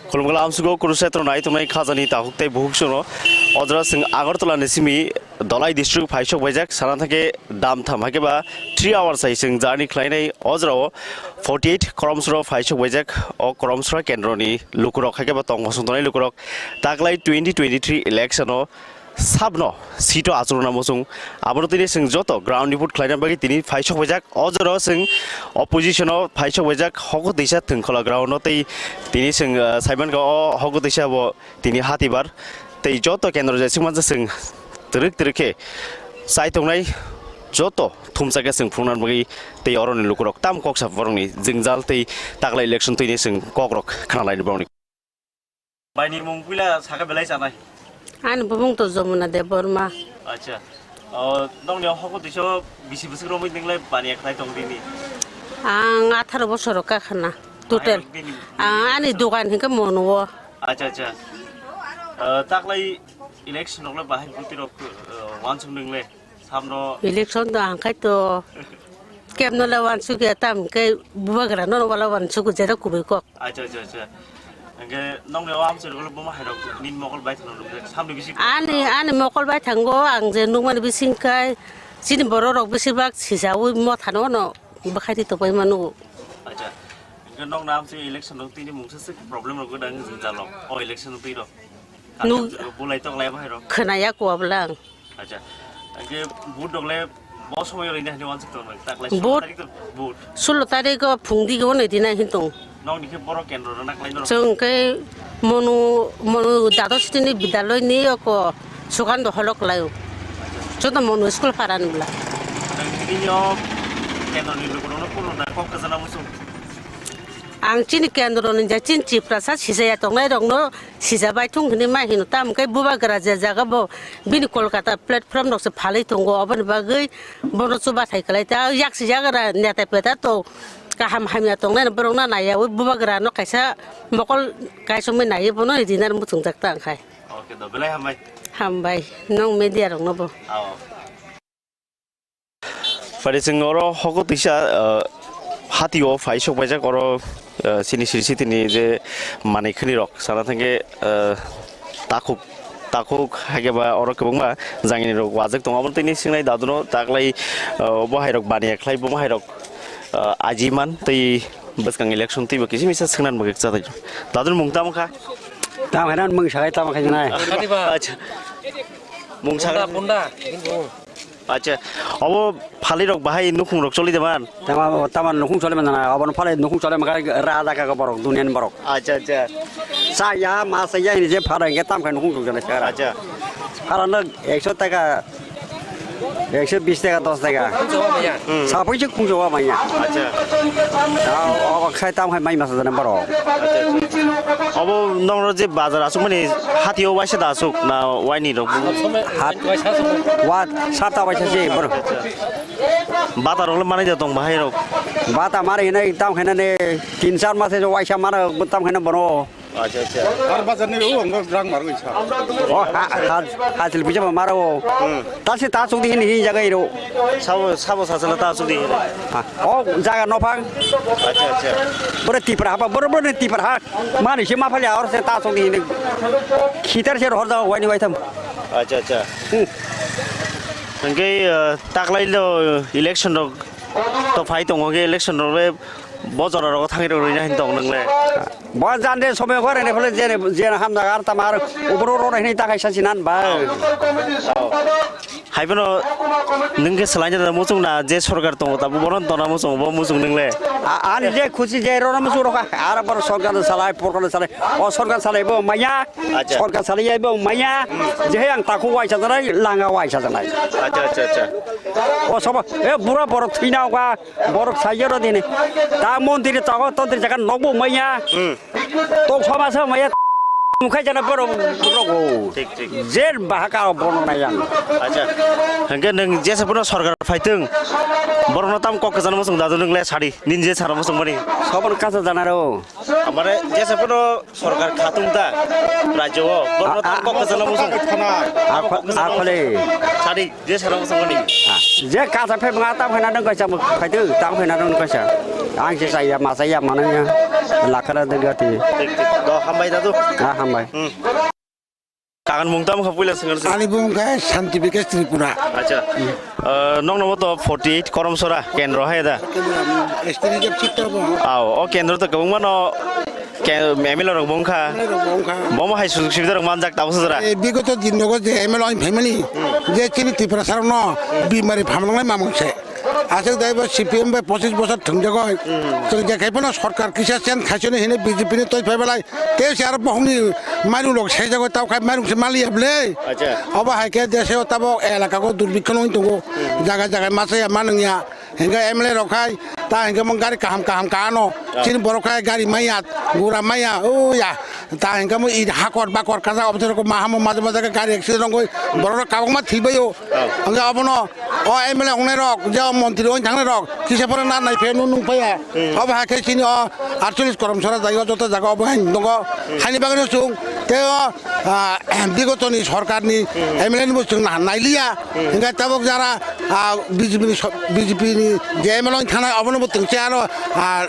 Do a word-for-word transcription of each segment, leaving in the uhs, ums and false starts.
Khulumkhala amsugo Kurukshetra nai tongnai khajani takhuk tei bukhuk songno. Ojora chwng Agartala ni simi Dhalai district phaisok baijak sana thangkhe dam tham hakhe ba three hours hai chwng journey khlainai. Ojora o forty eight koromsro phaisok baijak, o koromsro kendro ni lukurok hakhe ba tong hosong tongnai lukurok taklai twenty twenty three election o sabno seat o achukna muchung. Abono tini chwng joto ground report khlaina bagwi tini phaisok baijak. O jora o chwng opposition o phaisok baijak, hogo teisa thwngkhola ground o tei tini chwng, ah, saimankha o hogo teisa bo tini hatibar tei joto kendro jai swngmanja chwng twrwk twrwk khe chai tongnai joto thumsa khe chwng phunukna bagwi tei oroni lukurok tam kok sa borokni jwngjal tei takla election twi ni chwng kokrok khnalaini borokni. Baini mung puila saka belai chanai. Ani bumung to Jomuna Debbarma. Acha. O, nongni o hoko tiso bisi bwswk romwi ninglai baniya khlai tong dini? Ang atharo bosor ka khana. Total. Bahai rok bini, bini ang ani bini dogan hinkhe mono o. Acha, acha. O, taklai election rok le bahai buti rok, o, wansuk ningle. Samno. Election do ang khai to. Kemno le wansuk ya tam ke bubagra no wala wansuk jera kubui kok. Acha, acha, acha. Hingke nongni o amchai rok le boma hai rok nin mokol bai thang rok samni bisi. Ani, ani mokol bai thango ang je nukmani bising kai chini borok rok bisi bak sisa ui mo thano no bakhai ri tongbai manu. Acha. Hingke nongna amchai election rok tini mungsa se problem rok gdang jalo. O election rok twi rok. Nuk- Bulai tok lai bahai rok. Khwnaya kuwa bwlang. Acha. Hingke vote rok le bo somoi roi nai hini wansuk tong nai. Taklai Vote. Sullo tarik to vote. Sullo tarik o phung di go nai dinai hin tong. Nokni khe borok kendro rwna khlai norok. Chwng khe monu, monu Dados Sitini Bidaloi ni oko Sukando holok lai o. Joto monu school paran bwla. Nang tini o kendro ni lukurok no kuno na kok kajana muchung. Ang chini kendro ni ja chini Tiprasa sisaya tongnai rok no sija bai thung hini ma hino tam khe bubagra je jaga bo bini Kolkata platform rok se phalwi tongo oboni bagwi bono chubathai kwlai ta yaksi jaga ra neta peta to kaham hamya tongnai borok no naiya ui bubagra no kaisa mokol kaisomwi naiwi bono rinani muchungjak ta ang khai. Oke do belai hambai. Hambai nong media rok no bo. Ao. Pari chwng oro hogo tisa, ah, hati o phai sok paijak oro, ah, chini siri sitini je manwi khwni rok sana thangkhe, ah, takhuk takhuk haikhe ba oro kwbangma jangini rok wajak tongo. Aboni tini swngnai daduno taklai, ah, bo hai rok baniya khlai bo hai rok, ah, ajiman tei bwskang election tei bo kisa misa swngna bagwi cha dadu mung tamo kha? Tamo kha na mung sakai tamo kha nai. Acha. Mung sakai. Punda, punda. Acha, obo phalirok bahai nukhungrok choli de man? Tama, tama nukhung choli man na, obo phalai nukhung choli man kha raja kha borok, duniani borok. Acha, acha. Sa ya, ma sa ya, ni je phara nge tam kha nukhung choli kha. Acha. Phara no ekso taka, ekso bis taka, dos taka. Hmm. Sa pui je khung choli manya. Acha. Ah, obo khai tam khai mai masa jana borok. Acha, acha. Obo nongro je bazar asuk mani hati o waisa da asuk na waini rok? Hat, wa, sata waisa se, bro. Bata rok le manai da tong bahai rok. Bata mari hinai tam khaina ne tin char mas se waisa mana tam khaina bono. Acha, acha. Har bazar ni o ang rang mar goi sa. O ha, ha, ha, sil pisa maro. Hmm. Ta se ta suk di hin hin jaga iro. Sabo, sabo sa sala ta suk di hin. Ha, o jaga no phang. Acha, acha. Bro tipra ha, bro, bro ni tipra ha. Mani se ma phali aor se ta suk di hin. Khitar se hor jaga wai ni wai tham. Acha, acha. Hmm. Hingke, eh, taklai lo election rok to phai tongo ke election rok le bo jora rok thangwi rok rina hin tong nang le. Bo jande somoi gore ne phole jene, jene hamna gar tamar ubro ro ne ta kaisa sinan ba. Hai bono nung ke salai jada muchung na je sorkar tongo ta bono dona muchung bo muchung nung le. A-, ani je khusi je ro muchung ro ka. Ar bor sorkar salai, porkar salai. O sorkar salai bo maya. Acha. Sorkar salai bo maya. Je ang taku waisa janai, langa waisa janai. Acha, acha, acha. O sobo, e bura borok thwina oka, borok saiyaro dini. Ta mondiri togo, tondiri jaga nokbo maya. Hmm. Tok soba sa maya, mukhai jana borok, borok o. Thik, thik. Jer bahaka borok nayang. Acha. Hingke nung jesa puno sorkar phaitwng. Borokno tam kok kajana muchung dadu nung le sadi. Nin je sara muchung mani. Sobon kasa janaro. Amare jesa puno sorkar khatung ta rajyo o, borno ta kok kajana muchung. Akho-, akhole. Sadi, je sara muchung ni. Ah, je kasa phe manga tam khana dong kaisa, phaidu tam khana dong kaisa. Ang se chaya, ma chaya, mananya. Lakhara de gati. Thik, thik. Do, hambai dadu. Ah, hambai. Hmm. Kagan mung tamo kha puila swngar se. Ani bung khe Santi Bikash Tripura. Acha. Hmm. Eh, nokno bo to forty eight Koromsora kendro hai da. Estri jab chittar bo. Aw, o kendro to kwbangma no ke-, M L A rok bo wngkha. M L A rok bo wngkha. Bomo hai sujog subida rok manjak tabo sojra. Eh, bigoto din nogo je M L A oin phaimani, je chini Tiprasa rokno bimari phamlangnai mamung se. Aswk daibo C P M bai pochis bosor thwngjagoi. Hmm. Chwng je khai phano sorkar kisa chen khaisoni hinwi B J P ni twi phai belai. Tei se aro bohongni mairum rok saijago, tao khai mairum se maliya bwle. Acha. Obo hai khe deseo tabok elaka go durbikkhon wng tongo. Hmm. Jaga jaga machaya manwngya. Hinkhe M L A rok khai ta hinkhe mo gari kaham kaham ka ano. Ah. Chini borok khai gari maya, gura maya, o ya. Ta hinkhe mo i hakor bakor kajak obo se rok mahamo maja maja khe gari accident wngwi borok rok kabangma thwibaio. Ah. Hinkhe obono o M L A wngnai rok, je o montri wng thangnai rok, kisa phano na nai phai nung nung phaiya. Hmm. Obo hai khe chini o aatcholish Koromsora jaga o joto jaga obo hai tongo. Hmm. Haini bagwi no chwng tei o, ah, bigotoni sorkarni Hmm. M L A ni bo chwng na nailiya. Hmm. Hinkhe tabok jara, ah, B J P ni so-, B J P ni je M L A wng thangnai obono bo twngse aro, ah,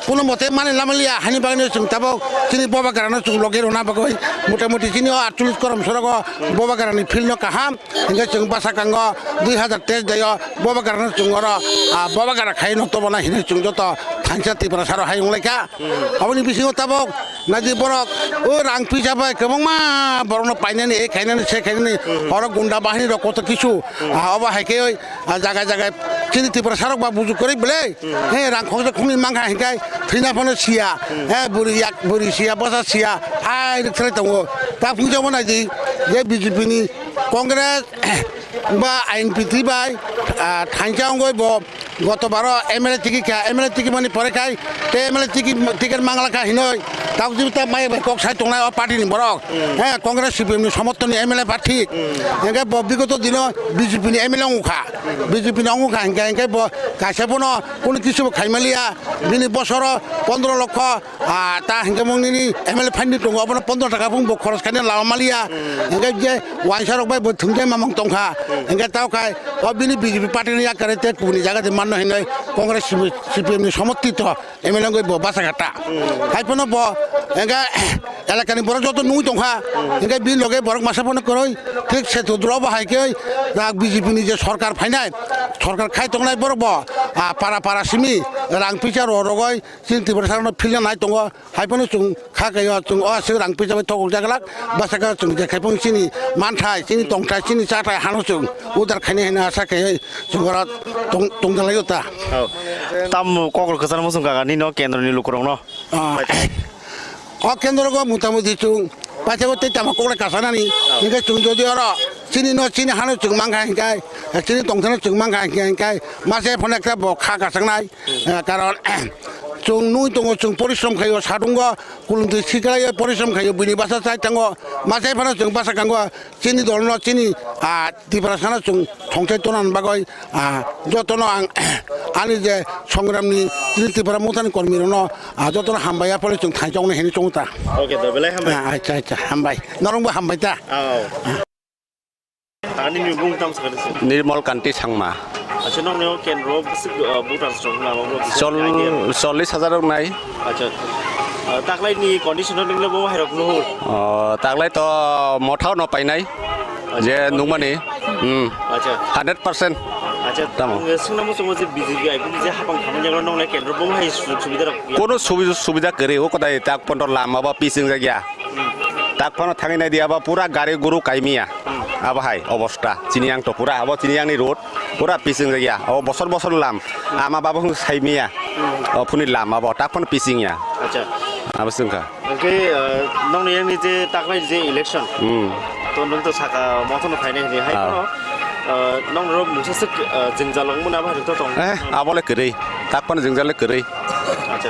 kuno mote mani lamaliya haini bagwi no chwng tabok chini boba grano chwng logi rwna bagwi motamuti chini o aatcholish Koromsora go boba grani field no kaham. Hinkhe chwng bwsakang o dui hazar teis dai o boba grano chwng oro, ah, boba gra khai no tobona hinwi chwng joto thansa Tiprasa rok hai wng lai kha. Hmm. Aboni bisingo tabok naidi borok o rang pisa bai kwbangma borokno painani, e khainani, se khainani, Hmm. oro gunda bahini rok koto kisu, Hmm. ah, obo hai khe oi, ah, jaga jaga chini Tiprasa rok ba bujuk kwrwi bwle, Hmm. he rang khoksa khoknwi mankha hinkhai thwina phano siya, Hmm. he bwrwi yak, bwrwi siya, bwsa siya, hai rwk thwlai tongo. Ta phunjabo naidi je B J P ni Congress ba I N P T bai, ah, thansa wngwi bo goto baro M L A tiki kha, M L A tiki mani pore khai, te M L A tiki, ticket mangla kha hinoi, tabuk jibi ta mai bai kok sai tongnai o party ni borok. Hmm. He, Congress C P M ni somorthon ni M L A party. Hmm. Hingke bo bigoto dino B J P ni M L A wngkha. B J P ni wngkha hingke, hingke bo kaisa bono kunu kisu bo khaimaliya, bini bosoro pondro lokho, Ah, ta hingke mung nini M L A phaini tongo, obono pondro taka phung bo khoros khaina lama maliya. Hmm. Hingke je waisa rok bai bo thungjai mamang tongkha. Hmm. Hingke tao khai o bini B J P party ni yakare te kubuni jaga de manno hinoi Congress C P M ni somorthito M L A wngoi bo basa kha ta. Hmm. Hai phano bo hingke elakani borok joto nungui tongkha. Hmm. Hingke bini loge borok masa phano kwrwi thik se thudro bo hai khe B J P ni je sorkar phainai, sorkar khai tongnai borok bo, ah, para para simi rang pisa ro rogoi Chini Tiprasa no philna nai tongo, hai phano chwng kha kaio, chwng o aswk rang pisa bai thokjak glak, bwsakhe chwng je khai phano chini manthai, chini tongthai, chini chathai hano chwng udar khainai hwnwi asa khe chwng oro tong, tongdalaio ta. Oh. Tam kokor kwchar muchung kaka nini o kendro ni lukurok no? Ah. O kendro go mota moti chwng paithago tei tamo kokle kasanani, hingke chwng jodi oro chini no chini hano chwng mankha hingke, chini tongthano chwng mankha hingke, hingke mase phano ekta bo kha kasaknai, eh, karon chwng nui tongo, chwng porishrom khaio, sadungo kulumtwi siklaiyo porishrom khaio, bini basa chai tango, mase phano chwng basa kango, chini dolno, chini, ah, Tiprasano chwng thongthai tonani bagwi, ah, jotono ang ani je songramni chini Tipra Mothani kormirokno, ah, jotono hambai ya phano chwng thanchoknai hinwi chongo ta. Oke, to belai hambai. Ah, acha, acha, hambai. Norokbo hambai ta. Ao. Ani ni bung tam sakari se. Nirmal Kanti Sangma. Acha, nokni o kendro bwswk, ah, voters rok na, abo bwswk Chol-, idea. Chollish hajar rok nai. Acha. Ah, taklai ni condition o nwngle bo hai rok nuhur. Oh, taklai to mothao no painai. Acha. Je nungmani. Hmm. Acha. Hundred percent. Acha, tamo. Ang swngna muchungo je B J P I P F T je hapang khamani jagao nongle kendro bo hai sujog subida rok. Kono subi-, subida kwrwi, o kodai tak pondo lama ba pising jagya. Hmm. Tak phano thangwi nai di, abo pura gari guru kaimiya. Hmm. Abo hai obosta, chini yang to pura, abo chini yang ni road, pura pising ya. Abo bosor bosor lam, ama babo hwn saimiya. Hmm. O phuni lam abo, tak phano pising ya. Acha. Abo sungkha. Hingke, eh, nokni yang ni je taklai je election. Hmm. To nwng to saka mothon no phainai hwnwi hai Ah. Phano, eh, nokni rok mungsa swk, eh, jwngjal wngmani abo hai rok to tong. Eh, abo le kwrwi, tak phano jwngjal le kwrwi. Acha.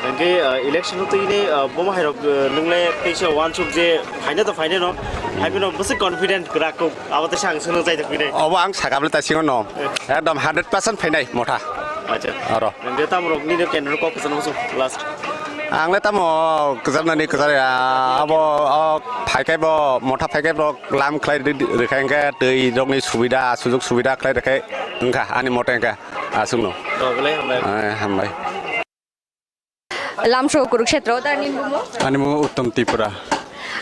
Hingke, ah, election o twi ni, ah, bo hai rok, ah, nung le teisa wansuk je phaina to phaina no. Hai phano bwswk confident kwrak kok. Abo teisa ang swngno chai tongwi de. Obo ang sakha bwle ta singo no. Eh. Ekdom hundred percent phainai motha. Acha. Oro. Hingke tamo rok nini kendro kok kwchangma suk last. Ang le tamo kwcharnani kwchar ya. Abo, o, phaikai bo, motha phaikai bo lam khlai ri-, ri-, rikha hingke twi rokni subida, sujog subida khlai rikha wngkha ani mote hingke. Aswkno. To, belai hambai. Eh, hambai. Lamso Kurukshetro, da ni bumo? Ani bumo Uttom Tripura.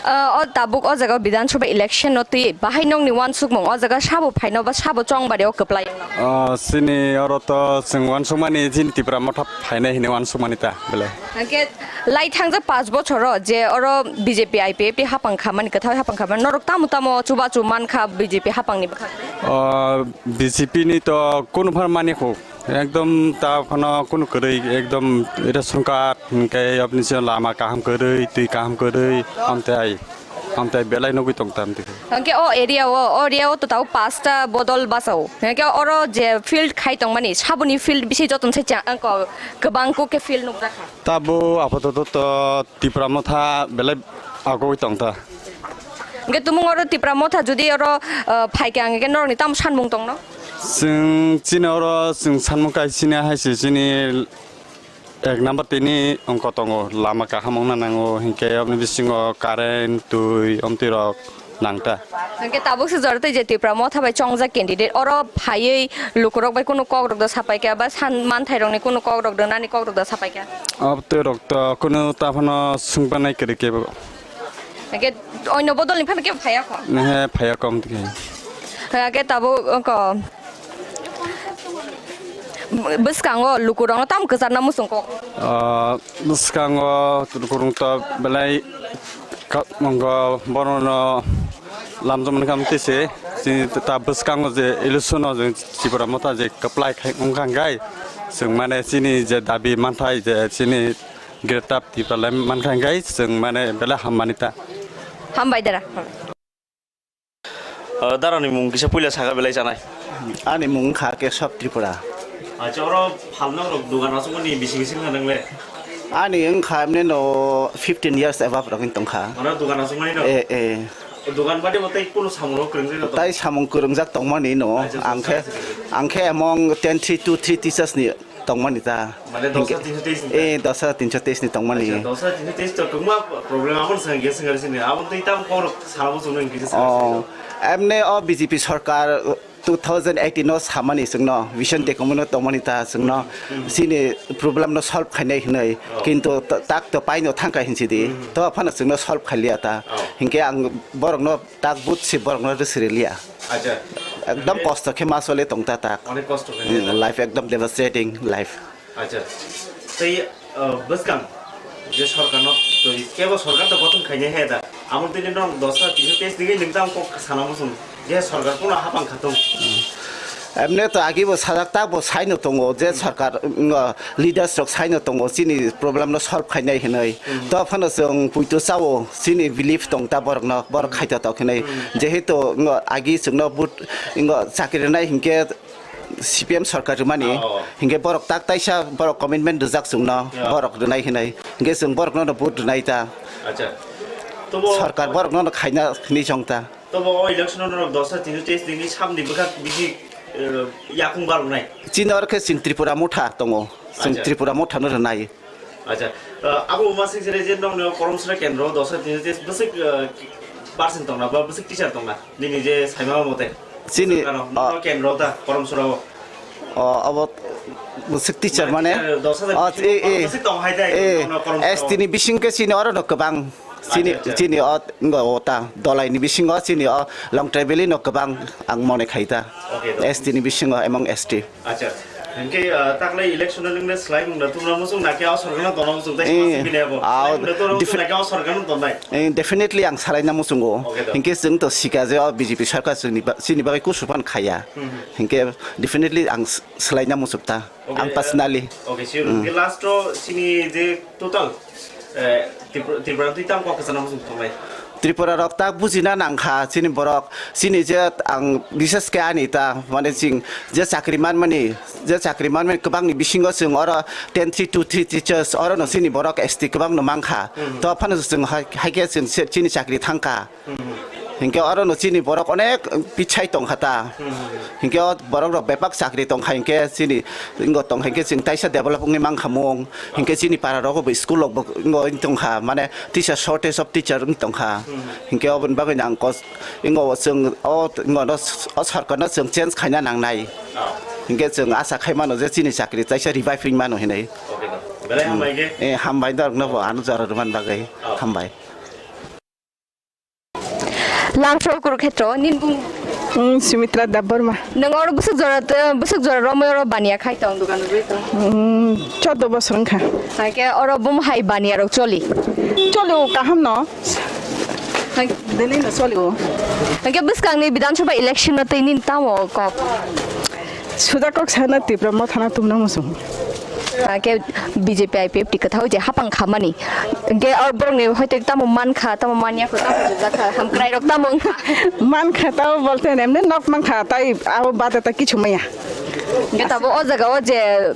Ah, o tabuk o jaga Bidhan Sabha election no twi bahai nokni wansukmung o jaga sabo phaino ba sabo chongbari o kwplai? Ah, sini oro to chwng wansukmani chini Tipra Motha phainai hini wansukmani ta belai. Hwnkhe lai thangjak panch bochoro je oro B J P I P F T hapang khamani, kwthai hapang khamani, norok tamo tamo chubachu mankha B J P hapangni bwkhak? Ah, B J P ni to kunu phan mani kho. Ekdom ta phano kunu kwrwi, ekdom ration card, hwnkhe aboni siyang lama kaham kwrwi, twi kaham kwrwi, amtai, amtai belai nugwi tong tam twi. Hwnkhe o area o, o area o to tao pasta bodol basao. Hwnkhe oro je field khai tongmani, saboni field bisi joton se cha-, angko kwbang kuk khe field nukjakha. Tabo apatot to Tipra Motha belai agoi tong ta. Hwnkhe tumung oro Tipra Motha jodi oro, ah, phaikha hwnkhe norokni tamo sanmung tongno? Chwng chini oro chwng sanmung kaisini hai se chini ek number tini ongko tongo, lama kaham wngna nango, hinkhe aboni bisingo current, twi, omtwi rok nangta. Hinkhe tabuk se jora tei je Tipra Motha bai chongjak candidate, oro phaiwi lukurok bai kunu kokrok da sapaikha ba san manthai rokni kunu kokrok da nani kokrok da sapaikha? Abtwi rok to kunu ta phano sungbanai kwrwi kebo. Hake oino bodol ni phano kebo phaya kho? Nehe phaya kom tike. Hake tabo ko bwskango lukurokno tam kwcharna muchung kok? Ah, bwskango lukurok to belai ka-, mongo bono no lamjak mankha tise. Chini ta bwskango je election o je Tipra Motha je kwplai khai wngkha hwnkhe chwng mane chini je dabi manthai je chini Greater Tipraland mankha hwnkhe chwng mane belai hammani ta. Hambai dara. Ah, darani mung kisa puila saka belai chanai. Ani mung wngkha Kesab Tripura. Acha, oro phalna rok dugan aswk mani bisi bisi wngkha nang le? Ani wngkha emne no fifteen years above rok wng tongkha. Mano dugan aswk mani no? Eh, eh. Dugan bade bo tei kunu samung rok kwrwngjak na tong? Tai samung kwrwngjak tongmani no. Acha, acha, angkhe, acha, acha. Angkhe among ten three two three teachers ni tongmani ta. Mane dos hajar tinsho teis ni ta? Eh, dos hajar tinsho teis ni tongmani. Acha, dos hajar tinsho teis to kwbangma problem abo ni swngya swngya sini. Abo tei tamo kok rok sana bo chwngno hwnkhe se sana. Oh, emne o B J P sarkar two thousand eighteen no samani chwngno, Vision Document no tongmani ta chwngno, hmm, chini problem no solve khainai hinwi. Oh. Kintu ta-, tak to paino thangkha hinsi di. Hmm. To phano chwngno solve khailiya ta. Oh. Hinkhe ang borokno tak but si borokno rwsiriliya. Acha. Ekdom kosto khe ma chole tongta tak. Onek kosto khe. Hmm, life ekdom devastating life. Acha. Tei, uh, bwskang je sorkarno twi kebo sorkar to gothon khainai he da. Amo tini nong dos hajar tinsho teis digwi nung tamo kok sana muchung je sorkar kono hapang khatung. Emne to agi bo sajak tak bo saino tongo je sorkar, mm, leaders rok saino tongo chini problem no solve khainai hinwi. Hmm. To phano chwng puitu chao chini belief tong ta borok no borok khaito tok hinwi. Hmm. Jehetu, mm, agi chwngno but, mm, chakri rwnai hinkhe C P M sorkar rwmani, oh, hinkhe borok tak taisa borok commitment rwjak chwngno, yeah, borok rwnai hinwi. Hinkhe chwng borokno no vote rwnai ta. Acha. Tobo sorkar borokno no khaina hinwi chong ta. Tobo o election o norok dos hajar tinsho teis ni samni bwkha bisi, eh, yakung baroknai. Chini oro khe chwng Tripura Motha tongo. Chwng, acha, Tripura Motha no rwnai. Acha, ah, abo ma sing sere je nokni o Korom Sura kendro dos hajar tinsho teis bwswk, ah, percent tongna ba bwswk teacher tongna nini je saima mote? Chini, bwswk ano, ah, nokno kendro ta Korom Sura o. O, abo bwswk teacher mane, mane, teacher dos hajar ah, bisingo eh, eh, bwswk tong hai tai, eh, nokno Korom Sura o. S T ni bising khe chini oro no kwbang. Chini, acha, acha, chini o, ngo, o ta, Dolai ni bisingo chini o Longtrai Valley no kwbang ang mone khai ta. Okay, do. S T ni bisingo among S T. Acha, hinkhe, ah, taklai election o nungna slai mungna tumna muchung na khe o sorkar no tongna muchung tei, eh, samajik bini abo. Ah, slai mungna tumna muchung defi-, na khe o sorkar no tongnai? Eh, definitely ang salaina muchungo. Okay, do. Hinkhe chwng to sika je o B J P sorkar chwngni ba-, chini bagwi kusu phan khaya. Hmm. Hinkhe definitely ang s-, salaina muchuk ta. Okay, ang, eh, personally. Okay, sure. Hmm. Hinkhe last o chini je total, eh, Tripura, Tripura twi tam kok kwchana muchung tongnai? Tripura rok tak bujina nangkha chini borok, chini je ang bises khe ani ta, mane chwng je chakri manmani, je chakri manmani kwbangni bisingo chwng oro ten three two three teachers oro no chini borok S T kwbang no mankha. Hmm. To phano chwng hai, hai khe chwng se, chini chakri thangkha. Hmm. Hinkhe oro no chini borok onek pichai tongkha ta. Hmm. Hinkhe o borok rok bepak chakri tongkha hinkhe chini ingo tong hinkhe chwng taisa develop wngwi mankha mung. Hinkhe chini para rogo bo school rok bo ingo wng tongkha, mane teacher shortage of teacher wng tongkha. Hmm. Hinkhe oboni bagwi ang kos-, ingo chwng o, ingo no, o sorkar no chwng change khaina nangnai. Oh. Hinkhe chwng asa khai mano je chini chakri taisa revive wng mano hinwi. Okay, do. Belai hambai khe. Eh, hambai dorokno bo ano jora rwmani bagwi. Oh. Hambai. Lamsao Kurukhetro, nin bung. Hmm, Sumitra Debbarma. Nwng oro bwswk jora, bwswk jora romwi oro baniya khai tong, dugan rwgwi tong? Hmm, chordo bosor wngkha. Hake oro bum hai baniya rok choli? Choli o, kaham no. Hake Dini no choli o. Hake bwskangni Bidhan Sabha election no twi nin tamo kok? Suda kok sana Tipra Motha no tumna muchung. Hake B J P I P F T kwthao je hapang khamani. Hingke o borokni hoite tamo mankha, tamo manya kho, tamo jojak kha, hamkrai rok tamo wngkha. Mankha tamo bolte emne nok mankha, tai abo bade ta kichu maya. Hingke tabo o jaga o je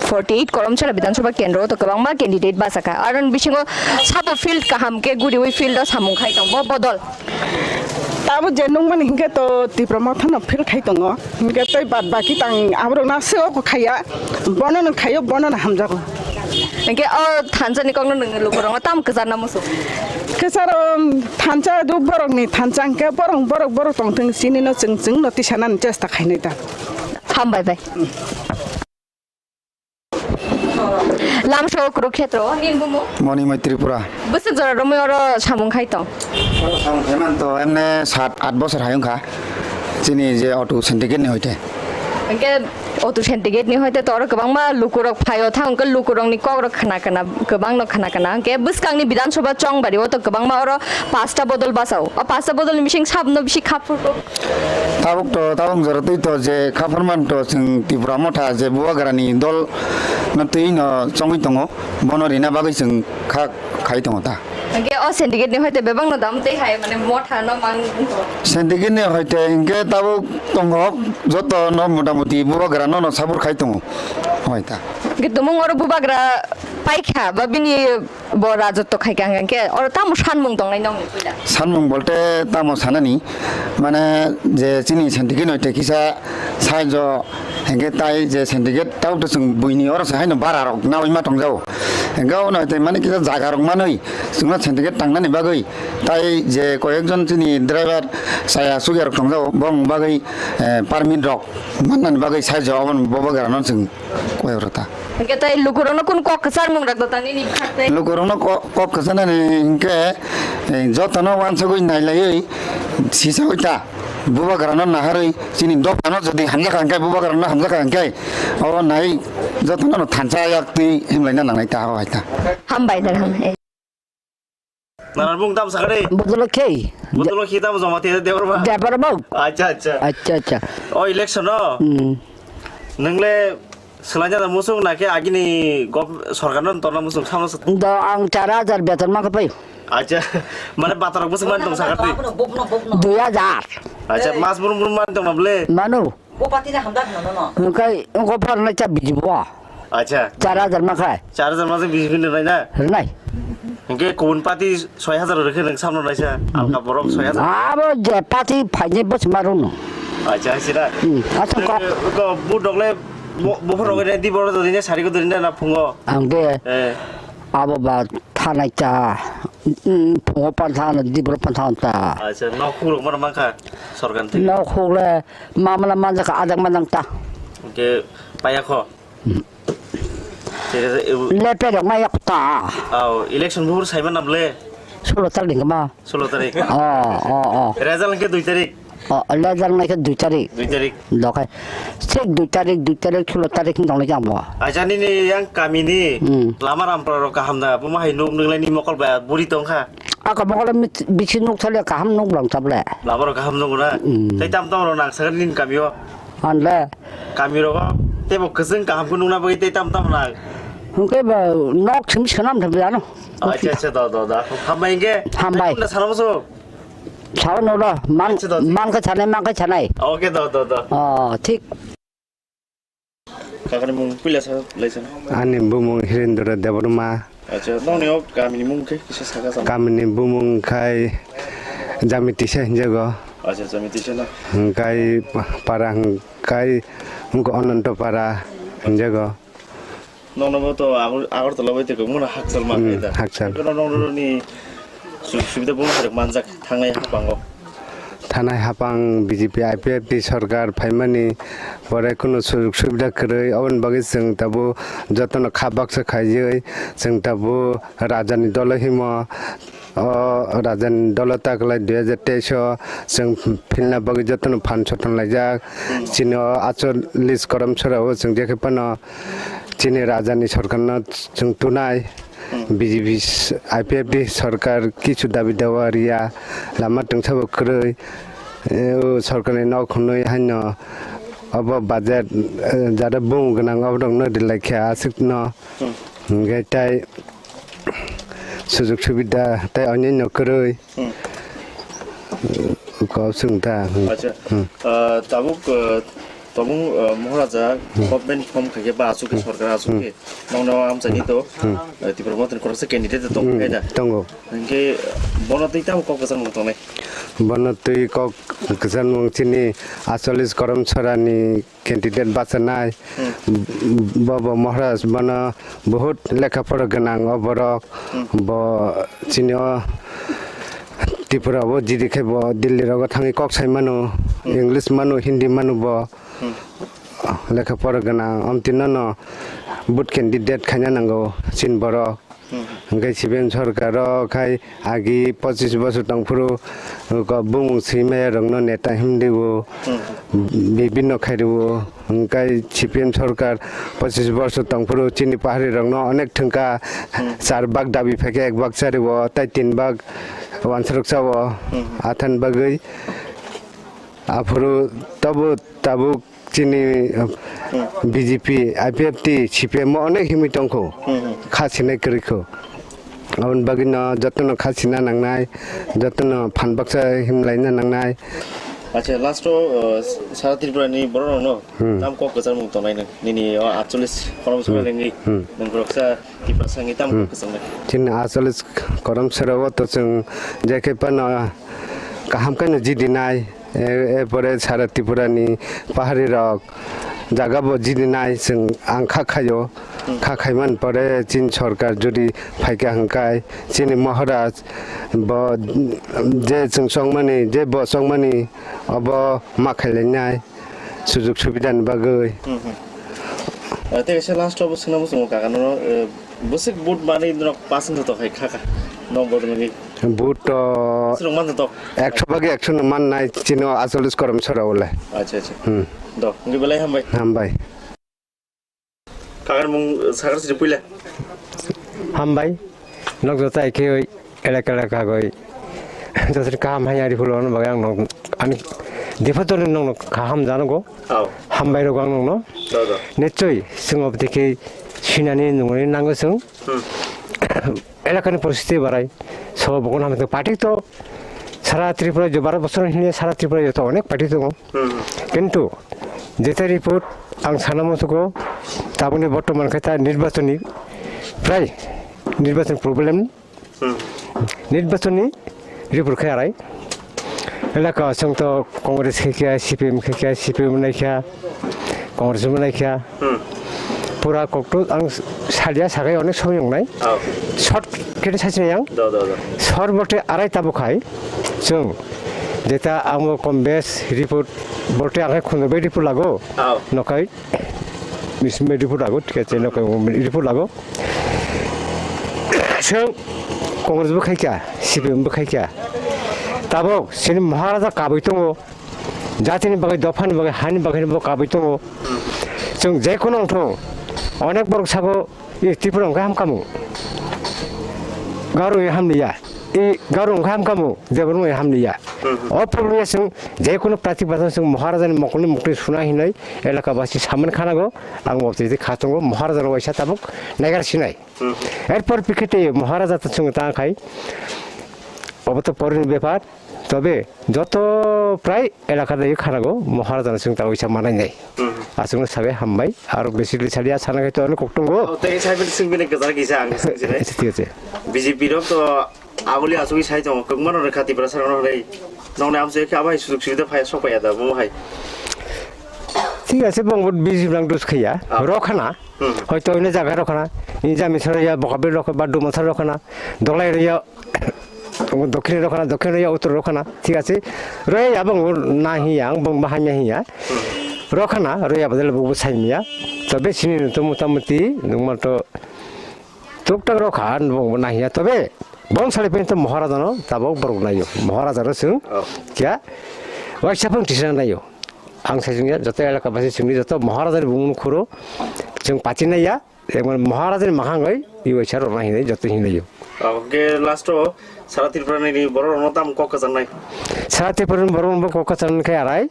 forty eight Karamchara Bidhan Sabha Kendro o to kwbangma candidate bachakha. Aroni bisingo sabo field kaham khe guriwi field o samung khai tong bo bodol. Tamo je nungmani hinkhe to Tipra Motha no fail khai tongo. Hinkhe tei bad baki tang aborok na se oko khaiya. Bono no khaio, bono no hamjago. Hinkhe o thansa ni kokno nwng lukurok no tam kwchar na musu? Kwcharo thansa do borok ni thansa hinkhe borok, borok, borok tong thung sini no chwng, chwng no tisanani chesta khainai ta. Hambai bai. Lamsao Kurukhetro, nin bumung? Monimai Tripura. Bwswk jora romwi oro samung khai tong? Oro samung khai man to emne sat at bosor hai wngkha. Chini je auto syndicate ni hoite. Hingke auto syndicate ni hoite to oro kwbangma lukurok phaio thang, hingke lukurokni kokrok khna khna, kwbangno khna khna. Hingke bwskangni Bidhan Sabha Chongbari o to kwbangma oro pasta bodol bachao. O pasta bodol ni bising sabno bisi khapur. Tabuk to, tabuk jora twi to je kha pharman to chwng Tipra Motha je Bubagrani dol no twi no chongwi tongo, bono rina bagwi chwng kha khai tongo ta. Hingke o syndicate ni hoite bebak no dam tei hai mane Motha no mang. Syndicate ni hoite hingke tabuk tongo joto no motamuti Bubagra no no sabur khai tongo. Hoi ta. Hingke tumung oro Bubagra paikha ba bini Bo rajotwo khai kha hwnkhe oro tamo sanmung tongnai nokni puila? Sanmung bolte tamo sanani, mane je chini syndicate ni hoite kisa saijo hwnkhe tai je syndicate tei to chwng buini oro se haino bara rok naui ma tongjago. Hwnkhe ono hoite mane kisa jaga rok manwi chwngno syndicate tangnani bagwi tai je koyekjon chini driver chaya chukya rok tongjago, bongni bagwi, eh, permit rok mannani bagwi saijo oboni bobo gara no chwng. Koi oro ta. Hingke tai lukurokno kunu kok kwchar mung rok do tani ni bwkhak tei? Lukurokno ko-, kok kwchanani hingke, eh, jotono wansugui nailaioi sisagui ta. Bubagrano naharoi chini dophano jodi hamjakha hingke, Bubagrano hamjakha hingke, o nai jotono thansa yak twi himlaina nangnai ta, o hai ta. Hambai dal ham. Nanar bung tam sakari. Bodolo khe. Bodolo khe tam joma te Debbarma. Debbarma. Acha, acha. Acha, acha. O election no. Hmm. Nungle selanja da musung na khe agini gov-, sorkar no torna musung samno sat. Do ang char hajar beton ma khe pai. Acha. Mane batarok musung man tong sakari. Dui hajar. Acha, mas burum burum man tong na ble. Manu. Bo party ni hamjak no, no, no. Hingke, hingke bo rwnai cha B J P o. Acha. Char hajar ma khai. Char hajar ma se B J P ni rwnai na? Rwnai. Hingke kubun party soi hajar rwkhe nwng samno naisa, alka borok soi hajar. Abo je party phaini bwsma rwno. Acha, hai sida. Hmm, acha kok. Ko bu dogle bo, bo phoro gene di boro dodine sari ko dodine na phungo. Ang de. Eh. Abo ba thanai cha. Hmm, phungo pantha na di boro pantha ta. Acha, nok khurok mar mangkha sorkar thik. Nok khurok le Mamla manjak adang manjang ta. Hingke paya kho. Hmm. Thik ase, ebu- Lepe rok ma yak ta. Aw, election buhur saiman na ble? Solo tarik ni ma. Solo tarik. Oh, oh, oh. Result hingke dui tarik. Oh, result nai khe dui tarik. Dui tarik. Dokai. Sik dui tarik, dui tarik, solo tarik ni dong le jang bo. Acha nini yang kami ni Hmm. lama rampra rok kaham da. Buma hai nuk nuk lai ni mokol ba buri tong kha. Aka mokol mit-, bisi nuk thale kaham nuk lang table. Lama rok kaham nuk na. Hmm. Tei tam tam rok nang sakar nini kami o. Anle. Kami rogo teibo kwchwng kaham khe nukna bagwi tei tamo tamo nang. Hwnkhe ba nok simi swnam thangwi ano. Acha, acha, do, do, do. Hambai hwnkhe. Hambai. Tei tunda sana musu. Sao no do. Man, Acha, do. Man khe sanai, man khe sanai. Okay, do, do, do. Oh, thik. Kakani mung puila sa, lai sa. Ani bumung Hirendra Debbarma. Acha, nokni o kamini mung khe kisa saka sa. Kamini bumung khai Jamitisa hinjago. Acha, Jamitisa na. Hingkai pa-, para hingkai hingko Ananto para hinjago. Nokno bo to Agar-, Agartala bai tei kwbangma hakchal ma Hmm, khai da. hakchal. Kono nokno ni su-, subida bumung hai manjak thangnai habango. Thanai hapang B J P I P F T sorkar phaimani pore kunu sujug subida kwrwi, oboni bagwi chwng tabuk jotono kha baksa khaiwi chwng tabuk rajani dolo himo. O rajani dolo taklai dui hajar teis o chwng philna bagwi jotono phan soton laijak. Chini o acholish korom sora o chwng jekhe phano chini rajani sorkarno chwng tunai. Hmm. B J P, I P F T sorkar kichu dabi dawa riya, lama tungsabo kwrwi, eh, o sorkarni nok hwnwi haino obo budget, eh, jara bung gwnang oborokno rilaikha aswkno. Hmm. Hwnkhe tai sujug subida tai onyaino kwrwi. Hmm. Kok swng ta. Hmm. Acha. Hmm. Ah, tabuk, ah, tabuk, ah, Maharaja Hmm. government form khaikhe ba aswk khe Hmm. sorkar aswk Hmm. khe nokno amchaini to, Hmm. ah, Tipra Motha ni khoroksa candidate tong Hmm. khe da. Tongo. Hwnkhe bono twi tamo kok kwchangmung tongnai? Bono twi kok kwchangmung chini acholish korom sorani candidate bachanai. Hmm. Bobo Maharaj bono bahut lekha pora gwnang o borok. Hmm. Bo chini o Tripura o jidi khe bo Delhi rogo thangwi kok sai mano, Hmm. English mano, Hindi mano bo. Hmm. Lekha pora gwnang, omtino no vote candidate khaina nango chini borok. Hmm. Hwnkhe C P M sorkar o khai agi pochis bosor tongphuru, ko bumung swimaya rokno neta himdi o, Hmm. bibinno khairi o. Hwnkhe C P M sorkar pochis bosor tongphuru chini pahari rokno onek thwngkha, Hmm. char bak dabi phaikhe ek bak chari o, tai tin bak wansarok cha o, Hmm. athan bagwi. Aphuru tobo tabuk chini, uh, Hmm. B J P, I P F T, C P M o onek himwi tongkho. Hmm, hmm. Kha sinai kwrwikho. Aboni bagwino jotono kha sina nangnai, jotono phan baksa himlaina nangnai. Acha, last o, uh, sara Tripura ni borok rokno Hmm. tam kok kwchangmung tongnai nang? Nini o acholish korom Hmm. sora lengwi Hmm. nang borok sa Tiprasa ni tam Hmm. kok kwchangnai? Chini acholish korom sora o to chwng jekhe phano kaham khe no jidinai. E, e pore sara Tripura ni pahari rok jaga bo jidinai chwng ang kha khaio. Hmm. Kha khaiman pore chini sorkar jodi phaikha hwnkhe chini Maharaj bo je chwng chongmani, je bo chongmani obo ma khailainai sujug subida ni bagwi. Hmm, hmm. Eh, tei kaisa last o bo swngna muchungo kaka nono, eh, bwswk vote manwi norok pass wngthotok hai kha kha? Nok bodolni Vote to swrwng manthotok? Ekso bagi ekso no mannai chini o acholish korom sora o le. Acha, acha. Hmm. Do, hwnkhe belai hambai. Hambai. Kakan mung sakar siri puila. Hambai. Nok joto ai khe oi elaka elaka goi. Joto kaham hai ari phulo no bagai ang nok ani dipator ni nok kaham jano go. Aw. Hambai rok ang nok no. Do, do. Nichoi, sing obdi khe sinani nungni nango sung. Hmm. Elakani poristiti barai. So, bokon hamjak party to sara Tripura jo baro bosor hini sara Tripura joto onek party tongo. Hmm. Kintu jeta report ang sana musugo taboni bortoman khe ta nirbachoni prai nirbachon problem Hmm. nirbachoni report khe arai. Elaka song to Congress khe kya, C P M khe kya, C P M nai kya, Congress mo nai kya. Hmm. Pura kokto ang salia sagai onek somoy wngnai. Oh. Short khe sachini yang. Do, do, do. Short bote arai tabo khai. Chwng jeta amo kom bes report bote ang khai khundur bai report lago. Oh. Nokai misme report lago, thik ache, nokai report lago. Chwng Congress bo khai kya, C P M bo khai kya. Tabok chini Maharaja kabui tongo. Jatini bagwi, dophani bagwi, hani bagwi bo kabui tongo. Chwng je kono wngthung, onek borok sago, "E, Tripura wngkha hamkhamu. Garo wngya hamliya. E, Garo wngkha hamkhamu, Debbarma wngya hamliya." Hmm. O problem ya chwng je kono pratik basa chwng Maharajani mokolni mukti suna hinwi elaka basi saman khanago, ang bo tei kha tongo, Maharajano waisa tabuk naigar sinai. Hmm. Erpor pikhe tei Maharaja to chwng ta khai, obo to porni bepar. Tobe joto prai elaka dagi kharago Maharaja no chwng ta uisa manai nai. Hmm. Aswkno sabai hambai, aro basically salia sana khai to ano kok tongo. Oh, tei sai bini sing bini kwchar kisa ang sing sini. Acha, thik ache. B J P rok to aguli asugwi sai tongo, kwbangma rok kha Tiprasa rok no hwnwi. Nokni amchoi khe abo hai sujug subida phai sok phaiya da, bo hai. Thik ache, bong bo B J P nang dus khaiya. Ah. Rok khana. Hmm. Hoito ino jaga rok khana. Ni jami sara ya bokabil rok ba duma sara rok khana. Dolai rok ya. Tongo dokhini rokhana, dokhini roya uttor rokhana, thik ase. Roya ya bang na hiya, ang bang bahai ya hiya. Rokhana, roya badal bubu saimiya. Tobe sini to motamuti, nungma to tuktak rokha, bang na hiya. Tobe, bong sali pento Maharaja no, tabok borok nayo. Maharaja ro sung, Oh. kya, waisa pang tisa nayo. Ang sai sungya, joto elaka basi sungni, joto Maharaja ni bumung khuro, sung pachin naya. Ekbar Maharaja ni makhang oi, iwai sa rwna hinwi joto hinlaio. Oke, last o sara Tripura ni borok rokno tam kok kwchangnai. Sara Tripura ni borok rokno kok kwchangnai khe arai.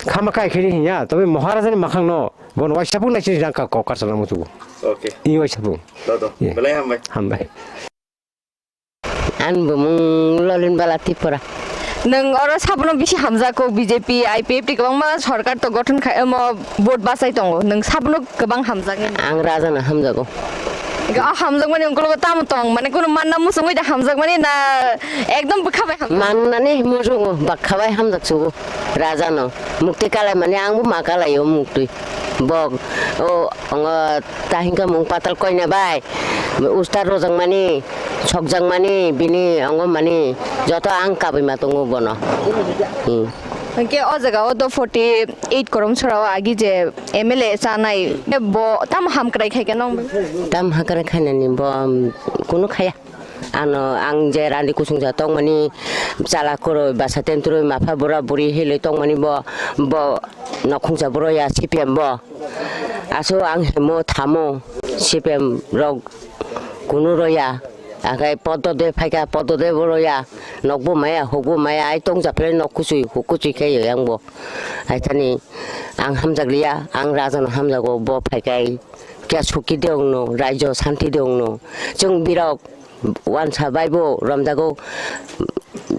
Khama kai khiri hinya, tobe Maharaja ni makhang no, bon waisa pung nai sini jang ka kok kwchanna mutugo. Oke. Iwai sa pung. Do do. Ye. Belai hambai. Hambai. Ani bumung Lolin Bala Tripura. Nwng oro sabono bisi hamjago, B J P, I P F T kwbangma sorkar to gothon khai, omo vote bachai tongo. Nwng sabono kwbang hamjaknai. Ang Raja no hamjago. Ga hamjakmani ungkulugo tamo tong, mane kunu manna muchungwi da hamjakmani na ekdom bwkha bai hamjak? Mannani muchungo, bwkha bai hamjak sugo. Raja no mukti kalai mani ang bo ma kalai o mukti. Bok o ongo ta hingka mung patal koina bai. Usta rojak mani, sokjak mani, bini ongo mani joto ang kabui ma tongo bono. Hmm. Hingke o jaga o do forty eight korom sora o agi je M L A chanai, bo tam hamkrai khai khe nong? Tam hamkrai khainani bo, um, kunu khaya. Ano ang je rani kusungsa tongmani, chala kwrwi, basa tentrwi, mapha bura buri hilwi tongmani bo, bo nokhungsa buro ya C P M bo. Aso ang hemo thamo, C P M rok kunu roya. Akai podo de phaika, podo de bo roya. Nokbo maya, hukbo maya, ai tongsa phre nok kuchui, huk kuchui khe yang bo. Ai thani ang hamjak liya, ang raja no hamjago, bo phaikai kya suki de ongno, raijo santi de ongno. Chwng birok wansa bai bo romjago,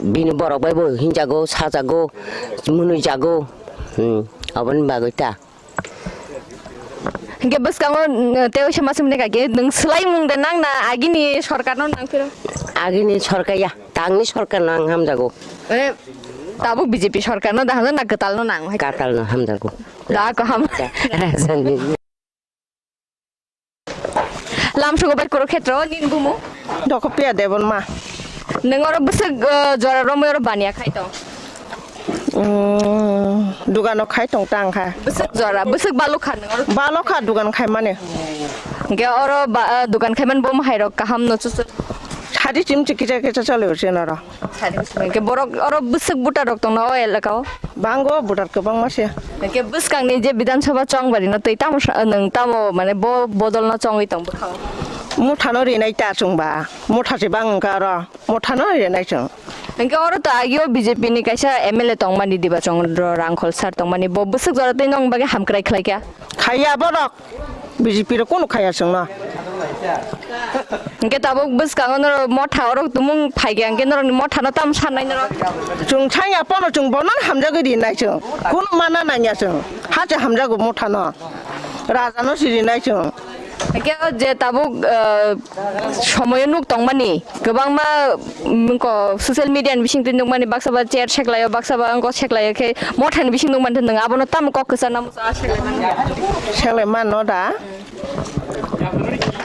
bini borok bai bo hinjago, sajago, munui jago. Hmm, aboni bagwi ta. Hingke bwskango, mm, tei oisa ma swngmani kaki, nwng swlaimung de nang na agini sorkarno nang phiro? Agini sorkar ya, tangni sorkarno ang hamjago. Mane, tabuk B J P sorkarno da hamjak na kwtalno nang hai? Kwtalno hamjago. Da ko ham. Raja ni. Lamsugo bai Kurukhetro, nini bumu? Dokopiya Debonma. Nwng oro bwswk, uh, jora romwi oro baniya khai tong? Mm, dugano khai tong tang kha. Bwswk jora, bwswk balukha nwng oro? Balukha dugan khai mani. Hingke oro ba, uh, dugan khai mani bo mahairok kaham no chuchuk? Sadi chimchi kicha kicha chale o chenaro. Sadi chimchi. Hingke borok oro bwswk buta rok tong na o elaka o? Bango buta kwbangma se. Hingke bwskangni je Bidhan Sabha chongbari no twi tamo sa, nwng tamo mane bo bodol no chongwi tong bwkha o? Motha no rinai ta chwngba. Motha se bang wngkha oro. Motha no rinai chwng. Hingke oro to agio B J P ni kaisa M L A tongmani Diba Chandra Rangkhol sir tongmani, bo bwswk jora twi nong bagwi hamkrai khlai kha? Khaiya borok. B J P rok kunu khaiya chwngno. Hingke tabuk bwskango norok motha orok tumung phaikha, hingke norokni motha no tamo sanai norok? Chwng sanya pono chwng bono hamjagwi rinai chwng. Kunu mana nangya chwng. Hache hamjago motha no. Raja no si rinai chwng. Hingke o je tabuk, eh, somoyo nuk tongmani kwbangma, mm, ko social media ni bising twi nukmani baksa ba chair seklaio, baksa ba wngko seklaio khe mothani bising nukmani nwng abono tamo kok kwchana muchung seklai mano da?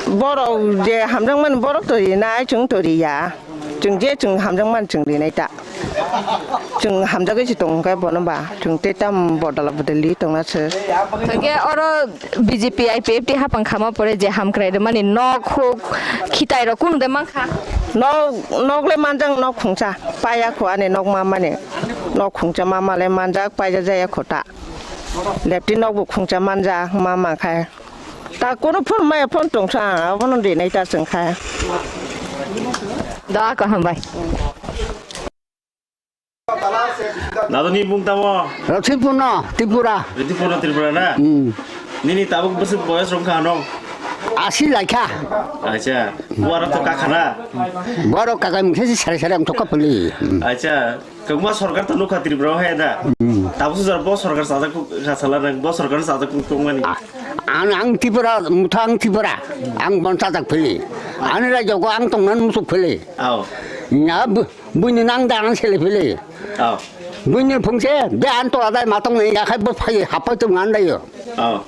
Borok je hamjakmani borok to rinai chwng to riya. Chwng je chwng hamjakmani chwng rinai ta. Chwng hamjagwi se tong khe bono ba chwng tei tam bodol bodoli tongna se. Hingke oro B J P I P F T hapang khama pore je hamkrai rwmani nok huk khitai rok kunu de mankha? Nok, nok le manjak, nok khungsa paya kho ani nok ma mani. Nok khungsa ma ma le manjak, paija jaya kho ta. Lepti nok bo khungsa manjak ma ma khai. Ta kunu phone maya phone tongsa abono rinai ta chwng kha. Da ko hambai. Dado ni bung tamo? Rothipuno, Tripura. Rothipuno, Tripura na? Hmm. Nini tabuk bwswk boyos rong kha no? Asi laikha. Acha, buara to kakha na? Borok kakai mungse si sare sare ang thokha puli. Hmm. Acha, kagma sorkar to nukha Tripura hai da? Hmm. Tabuk sujak bo sorkar sajak kha sala nang bo sorkar sajak kung tong mani. Ah, ang, ang Tripura, mutha ang Tripura. Ang bon sajak puli. Ani rajyo ko ang tongnan musuk puli. Ao. Nya bu- Buini nang da ang sele phili. Oh. Buini phungse, be an tola dai matong ni yakhai bo phai hapai tong ngan dai yo. Oh.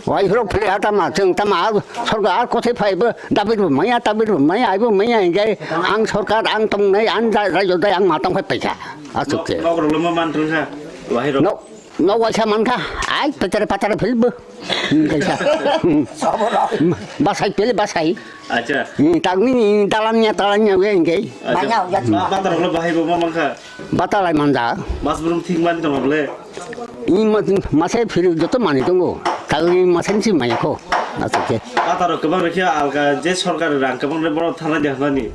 Wai hurok phili ha tama, chwng tama, a sorkar a kothai phaibo, David bo maya, David bo maya, aibo maya, hinkhe ang sorkar, ang tongnai, ang ja-, raijodai, ang matang phai paikha. Aswk khe. Nok, nok rwlwma manthang kha, wahai rok. Nok, nok waisa mankha, ai, patara, patara philbo. Hmm, kaisa. Hmm. Basai phil, basai. Acha. Hmm, tangni, dalanya, talanya, we, hinkhe. Acha. Ba-, batar roklo bahai bo ma mankha. Bata lai manja. Mas brum thik man tong bole. I ma-, mase phiri joto mani tongo. Tagwi mase si maya kho. Aswk khe. Bata rok kwbang rokhe alga je sorkar rang kwbang re borok thana de hani.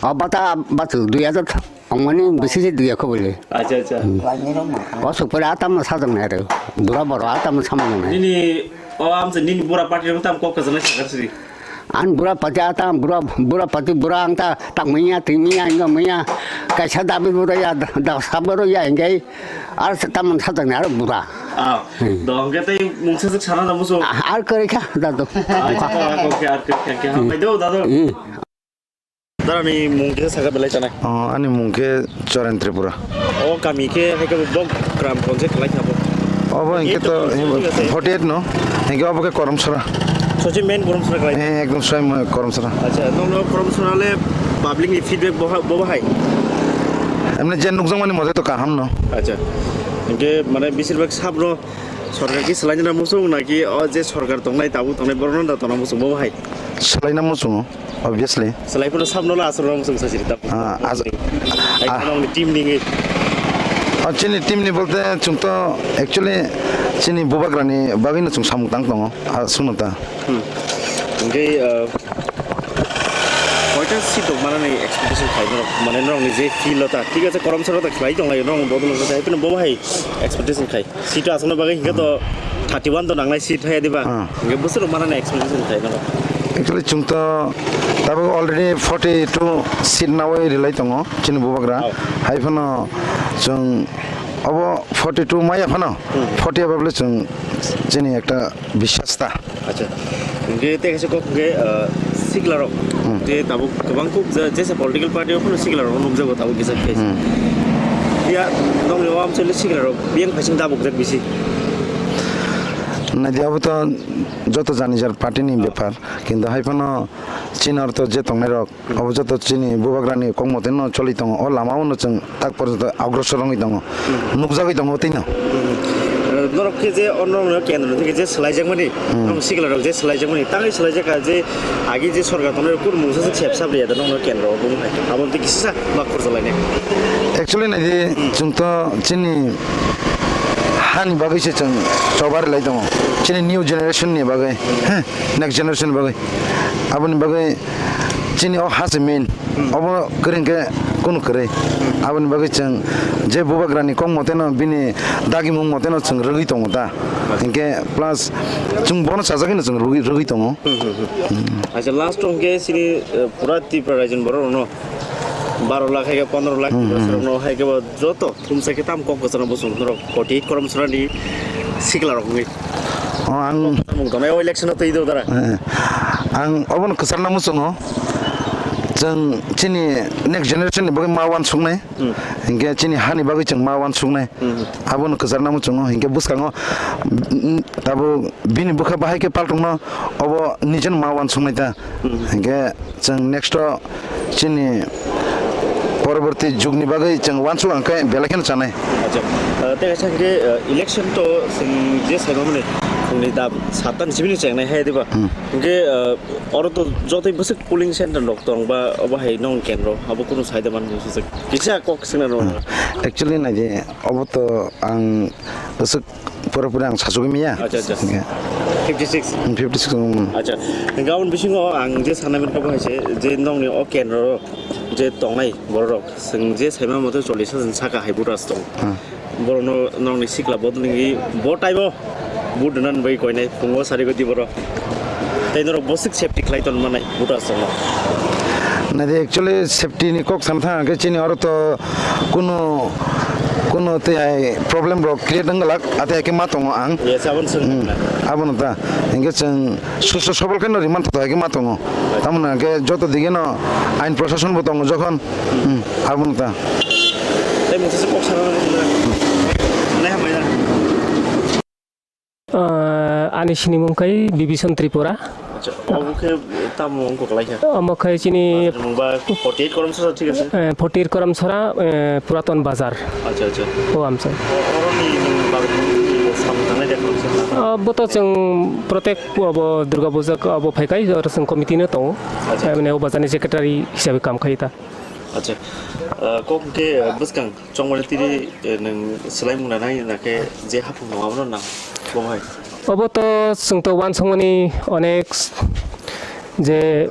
O bata batu dui hajar ongmani bisi se dui kho bole. Acha, acha. Hmm. O sukpore atam sajang nai re. Bura boro atam samang nai. Nini o amse nini bura party rok tam kok kajanai sakar siri. Ang bura pati ata, bura, bura pati bura ang ta, tak manya, twi manya, ang manya, kaisa dabi bura ya, da, da sabaro ya, hinkhe, ar tamon sajak ni aro bura. Ah, hmm. Do, hinkhe tei mungsa sik sana da musu. Ah, ar kare kha, da do. Ah, ar kare kha, khe, khe, hambai do, da do. Hmm. Dara ni mung kisa saka belai chanai. Oh, ani mung khe Choren Tripura. O kami khe hai khe bo gram ponche khlai kha bo. Obo hinkhe to forty eight no. Hinkhe obo khe Koromsora. Sochi main Koromsora khlai. Eh, ekdom sochi main Koromsora. Acha, nong no Koromsora le public ni feedback bo ha-, bo hai. Emne je nukjakmani mote to kaham no. Acha. Hinkhe mane besir bhag sabro sorkar ki swlaina muchung naki o je sorkar tongnai tabuk tongnai borok no da tona muchung bo hai. Swlaina muchungo. Obviously. Salai phano sabno la aswk rwng swng sasiri ta. Ah, as-, ai ah. Khana wngni team ni ngi. Ah, chini team ni bolte chwng to actually chini bubagrani bagwi no chwng samung tang tongo. Ah, suno ta. Hmm. Hingke, ah, koita seat rok manani expectation khai norok, mane norokni je field o ta, thik ase, Koromsora ta khlai tong lai, norok bodol wngkha, hai phano bo hai expectation khai. Seat aswkno bagwi hingke to thirty one to nangnai seat hai diba? Ah. Hingke bwswk rok manani expectation khai norok. Actually, chwng to tabuk already forty two seat nawi rilai tongo chini bubagra. Oh. Hai phano chwng obo forty two maya phano, hmm, forty above le chwng chini ekta biswas ta. Acha. Hingke tei kaisa kok hingke, ah, siklarok. Hmm. Tei tabuk kwbang kuk je, jesa political party o phano siklarok nukjago tabuk kisa kisa. Hmm. Ya, nokni o amchaini siklarok biyang phaising dabuk jak bisi. Naidi abo to joto jani jar party ni bepar. Kintu hai phano chini ortho je tongnai rok, abo joto chini bubagrani kok mote no choli tongo. O lama o no chwng tak porjonto agrosor wngwi tongo. Hmm. Nukjagwi tongo tei no. Hmm. Eh, norok khe je o norokno kendro theke je swlaijakmani, hmm, norok sikla rok je swlaijakmani, tangwi swlaijakha je agi je sorkar tongnai rok kunu mungsa se sep sap riya da norokno kendro o bumung hai. Abo tei kisa ba khorjalainai. Actually naidi, hmm, chwng to chini hani bagwi se chwng chobar lai tongo. Chini new generation ni bagwi, heh, next generation ni bagwi. Aboni bagwi chini o ha se main. Hmm. Obo kwrwi hwnkhe kunu kwrwi. Hmm. Aboni bagwi chwng je bubagrani kok moteno bini dagimung moteno chwng rwgwi tongo ta. Acha. Hinkhe plus chwng bono chajakgwino chwng rwgwi, rwgwi tongo. Hmm, hmm, hmm. Hmm. Acha, last o hwnkhe chini, eh, pura Tripura rajyoni borok rokno baro lakh hai khe pondro lakh, hmm, hmm, bosor rokno hai khe bo joto thumsa khe tam kok kwchangno bosong norok forty eight Koromsorani sikla rok wngwi. O, ang kok kwchangmung tongnai o election o twi do dara. Eh, ang obono kwcharna muchungo. Chwng chini next generation ni bagwi ma uansuknai. Hmm. Hinkhe chini hani bagwi chwng ma uansuknai. Hmm. Abono kwcharna muchungo. Hinkhe bwskango, mm, tabuk bini bwkha bahai khe paltongno obo nijeno ma uansuknai ta. Hmm. Hinkhe chwng next o chini poroborti jugni bagwi chwng uansuk ang khe belai kheno chanai. Acha, ah, tei kaisa hinkhe, ah, election to chwng je saimamani phungni da satta ni simi chengnai hai diba? Hmm. Hinkhe, ah, oro to jotoi bwswk polling center rok tong ba obo hai nong kendro abo kunu saida man sujak kisa kok swngna rw. Hmm. Actually naidi obo to ang bwswk pura pura ang sachugwi maya. Acha, acha. Hinkhe fifty six. Hmm, fifty six, hmm. Acha. Hinkhe aboni bisingo ang je sanai mankha bo hai se je nongni o kendro je tongnai borok rok chwng je saima mote chollish hajar saka hai voters tong. Hmm. Borokno nongni sikla bodol wngwi bo time o vote rwna bagwi koinai phungo sari goti borok. Tei norok bwswk safety khlai ton manai voters rokno. Naidi actually safety ni kok sana thang khe chini oro to kunu, kunu tei hai problem rok create wng glak, atei hai khe ma tongo ang. Yes, aboni swng. Hmm, abono ta. Hinkhe chwng susto sobol khe no rimani thai khe ma tongo. Tamoni hinkhe joto dige no ain prosason bo tongo jokhon. Hmm, abono ta. Tei mungsa se kok sana nai hambai na. Ah, Ani sinimung khe Bibison Tripura. Acha, obo khe tamo wngkha kwlai kha? Omo khe chini Mungba forty eight Koramsora, thik ase? Eh, forty eight Koramsora, eh, Puraton Bazar. Acha, acha. O amsai. O, oroni nwng bagwi samung tangnai de Koramsora? Ah, bo to chwng protek obo Durga Puja obo phaikai, oro chwng committee no tongo. Acha. Mane o bazar ni secretary hisabe kam khai ta. Acha. Ah, kok hwnkhe, ah, bwskang chongmani tiri, eh, nwng swlaimung nanai, nakhe je haphang tongo abono nang, bo hai? Obo to chwng to uansukmani onek je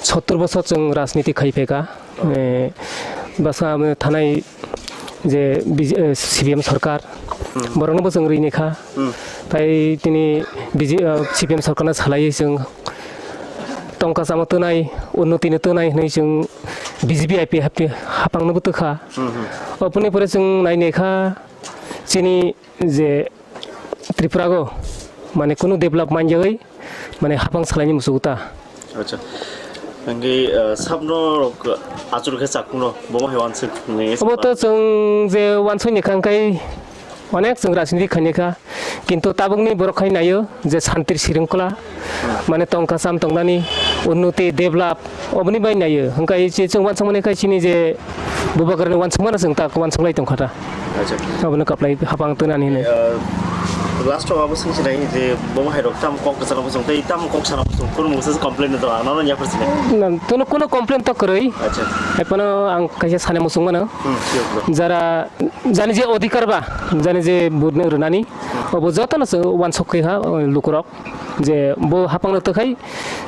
sottur bosor chwng rajniti khai phaikha. Eh, bwskang abo thanai je B J, eh, C P M sorkar, hmm, borokno bo chwng rini kha. Hmm. Tai tini B J, eh, C P M sorkarno salaiwi chwng tongka chama twnai, unnoti no twnai hwnwi chwng B J P I P hapni hapang no bwtwkha. Mhm. Oboni pore chwng nai nai kha chini je Tripura go mane kunu develop manjagwi mane hapang salaini musugo ta. Acha. Hwnkhe, eh, sabno rok achur khe chakungno bomo hai wansuk ni. Obo to chwng je wansuk ni kha hwnkhe onek chwng rajniti khaini kha, kintu tabukni borok khai naio je santir sringkhola, mane tongka cham tongnani, unnoti, develop, oboni bai naio. Hwnkhe je chwng uansukmani khai chini je bubagrani uansukmano chwng tak uansuklai tongkha ta. Acha. Obono kaplai hapang twnani hinwi. Eh, last o abo swngchinai je bomo hai rok tam kok kwchangno bosong tei tam kok sana bosong kunu mungsa complain to ang nono yapharsinai. Na, tono kunu complain to kwrwi. Acha. Epono ang kaisa sana musung mano. Hmm, sure, bro. Jara jani je odhikar ba, jani je budne rwnani, obo jotono se wansuk khe ha, lukurok, je bo hapang rok twi khai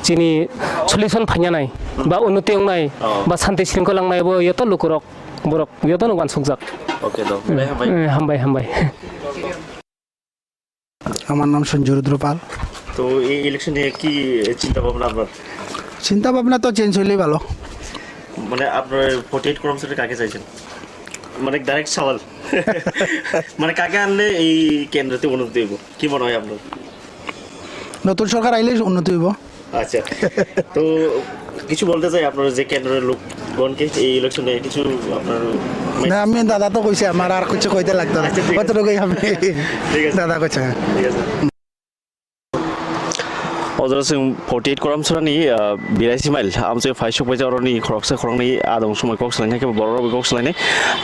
chini solution phainanai, ba unnoti wngnai, oh, ba santi shringkhola wngnai, bo joto lukurok, borok jotono wansukjak. Okay, do. Belai hambai. Eh, hambai, hambai. আমার নাম সঞ্জু রুদ্র পাল। তো এই ইলেকশন নিয়ে কি চিন্তা ভাবনা আপনার? চিন্তা ভাবনা তো চেঞ্জ হইলেই ভালো। মানে আপনার ফর্টি এইট কর্মসূচি কাকে চাইছেন? মানে ডাইরেক্ট সওয়াল। মানে কাকে আনলে এই কেন্দ্রতে উন্নতি হইব? কি মনে হয় আপনার? নতুন সরকার আইলেই উন্নতি হইব। আচ্ছা। তো কিছু বলতে চাই আপনার যে কেন্দ্রের লোকগণকে এই ইলেকশনে কিছু আপনার না, আমি দাদা তো কইছে, আমার আর কিছু কইতে লাগতো না। আচ্ছা, ঠিক আছে। অতটুকুই আমি ঠিক আছে। দাদা কইছে, হ্যাঁ। ঠিক আছে। Ojora chwng forty eight Koramsorani, ah, biraisi mile amchoi phaisok paisa oroni khoroksa khoroknwi adong somoi kok swlainai khe borok rok kok swlainai.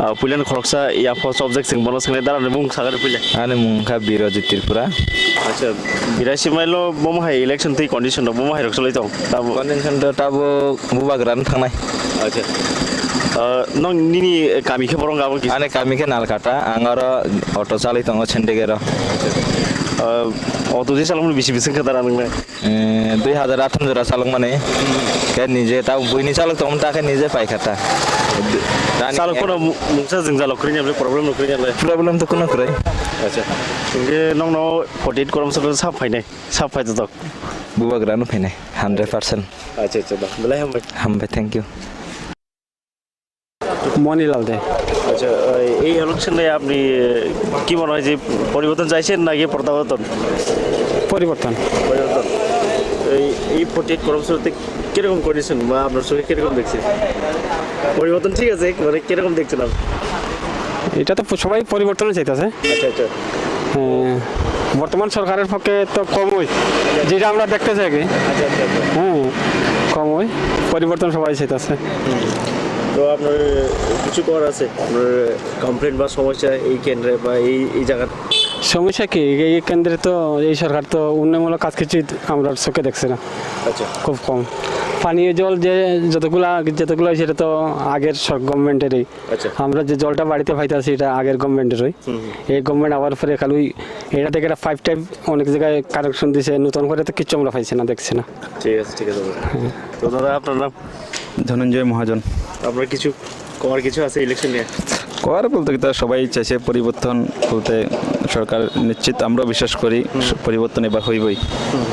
Ah, puilani khoroksa yapho subject chwng bono swngnai, darani mung sagani puila. Ani mung kha Birojit Tripura. Acha, biraisi mile o bomo hai election twi condition rok bomo hai rok chwlai tong tabo? Condition to tabo bubagrano thangnai. Acha. Ah, nong nini kami khe borong gabon ki? Ani kami khe Nalkata, ang oro auto chalai tongo Sendegero. Ah, auto je chalokmani bisi bising khe dara nwngnai? Eh, dui hazar atham jora chalokmani. Khe nije ta buini chalok tongmani ta khe nije paikha ta. Chalok kono mu-, mungsa jwng jalok kwrwini problem no kwrwini le? Problem to kono kwrwi. Acha. Hwnkhe nongno forty eight Koramsor sap phainai, sap phai to tok. Bubagrano phainai, hundred percent. Acha, acha, da. Belai hambai. Hambai, thank you. Manilal দে। আচ্ছা, এই, এই ইলেকশনে আপনি, এ, কি মনে হয় যে পরিবর্তন চাইছেন নাকি প্রত্যাবর্তন? পরিবর্তন। পরিবর্তন। এই, এই ফর্টি এইট কর্মসূচিতে কিরকম কন্ডিশন বা আপনার চোখে কিরকম দেখছেন? পরিবর্তন ঠিক আছে, মানে কিরকম দেখছেন আপনি? এটা তো সবাই পরিবর্তনই চাইতেছে। আচ্ছা, আচ্ছা। হ্যাঁ, বর্তমান সরকারের পক্ষে তো কমই, যেটা আমরা দেখতে থাকি। আচ্ছা, আচ্ছা, আচ্ছা। হ্যাঁ, কমই, পরিবর্তন সবাই চাইতেছে। তো আপনার কিছু করার আছে? আপনার কমপ্লেন বা সমস্যা এই কেন্দ্রে বা এই, এই জায়গার? সমস্যা কি? এই কেন্দ্রে তো এই সরকার তো উন্নয়নমূলক কাজ কিছু আমরা চোখে দেখছে না। আচ্ছা। খুব কম। পানীয় জল যে যতগুলা, যতগুলা সেটা তো আগের সব গভর্নমেন্টেরই। আচ্ছা। আমরা যে জলটা বাড়িতে পাইতাছি, এটা আগের গভর্নমেন্টেরই। হুম, হুম। এই গভর্নমেন্ট আবার পরে খালি ওই এটা থেকে একটা পাইপ টাইপ অনেক জায়গায় কানেকশন দিছে, নতুন করে তো কিচ্ছু আমরা পাইছি না, দেখছি না। ঠিক আছে, ঠিক আছে, দাদা। হ্যাঁ। তো দাদা, আপনার নাম? ধনঞ্জয় মহাজন। আপনার কিছু কমার কিছু আছে ইলেকশন নিয়ে? কমার বলতে কি, তারা সবাই চাইছে পরিবর্তন, বলতে সরকার নিশ্চিত, আমরাও বিশ্বাস করি হুম। পরিবর্তন এবার হইবই। হুম।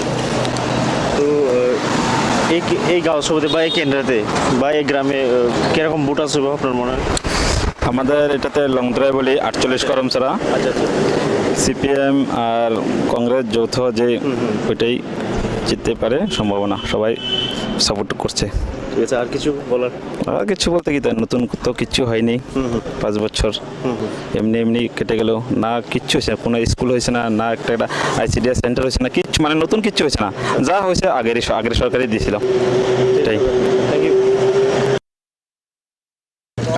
তো, আহ, এই কি, এই গাঁও সভাতে বা এই কেন্দ্রতে বা এই গ্রামে, আহ, কিরকম ভোট আসবে আপনার মনে হয়? আমাদের এটাতে লংত্রায় বলি আটচল্লিশ করমছড়া, আচ্ছা, আচ্ছা। সিপিএম আর কংগ্রেস যৌথ যে হুম, হুম। ওইটাই জিততে পারে সম্ভাবনা, সবাই সাপোর্ট করছে। আচ্ছা, আর কিছু বলার? আর কিছু বলতে কি, তো নতুন তো কিচ্ছু হয়নি। হুম, হুম। পাঁচ বছর হুম, হুম। এমনি এমনি কেটে গেল, না কিচ্ছু হয়েছে না, কোনো স্কুল হয়েছে না, না একটা একটা আইসিডিএস সেন্টার হয়েছে না, কিচ্ছু, মানে, নতুন কিচ্ছু হয়েছে না। যা হয়েছে আগেরই স-, আগের সরকারই দিয়েছিল, এটাই। Thank you.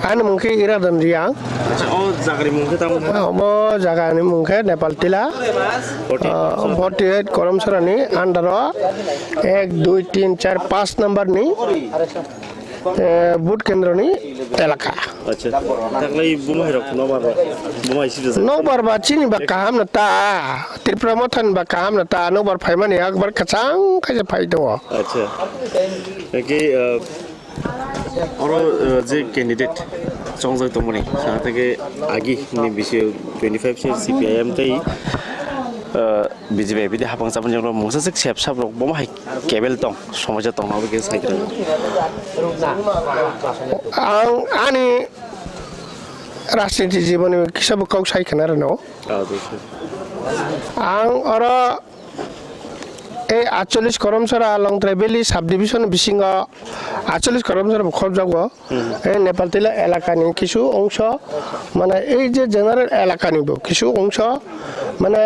Ani mung khe Iradan Riang. Acha, o jagani mung khe tamo? Omo jagani mung khe Nepal Tila. Forty eight. Ah, forty eight Koromsora ni under o ek, dui, tin, char, panch number ni, eh, vote kendro ni elaka. Acha. Taklai bumai rok nobar ba, bumai sida sa. Nobar ba chini ba kaham na ta. Tripura Motha ni ba kaham na ta. Nobar phaimani akbar kachang khaisa phai tongo. Acha. Eke, ah, Oro, eh, je candidate chongjak tongmani, saha theke agi ni bisi twenty five se C P I M tei, eh, B J P bidi hapang chapang jang mungsa sik sep sap rok bomo hai kebel tong, somosya tong abo khe sai khe. Ang ani rajniti jiboni kisa bo kok sai khna rwno. Ah, dusha. Ang oro ei atchollish Koromsora Longtrai Valley subdivision bisingo atchollish Koromsora bo khobjago. Hmm. Ei Nepal Tila elakani kisu ongso, mane ei je general elakani bo kisu ongso, mane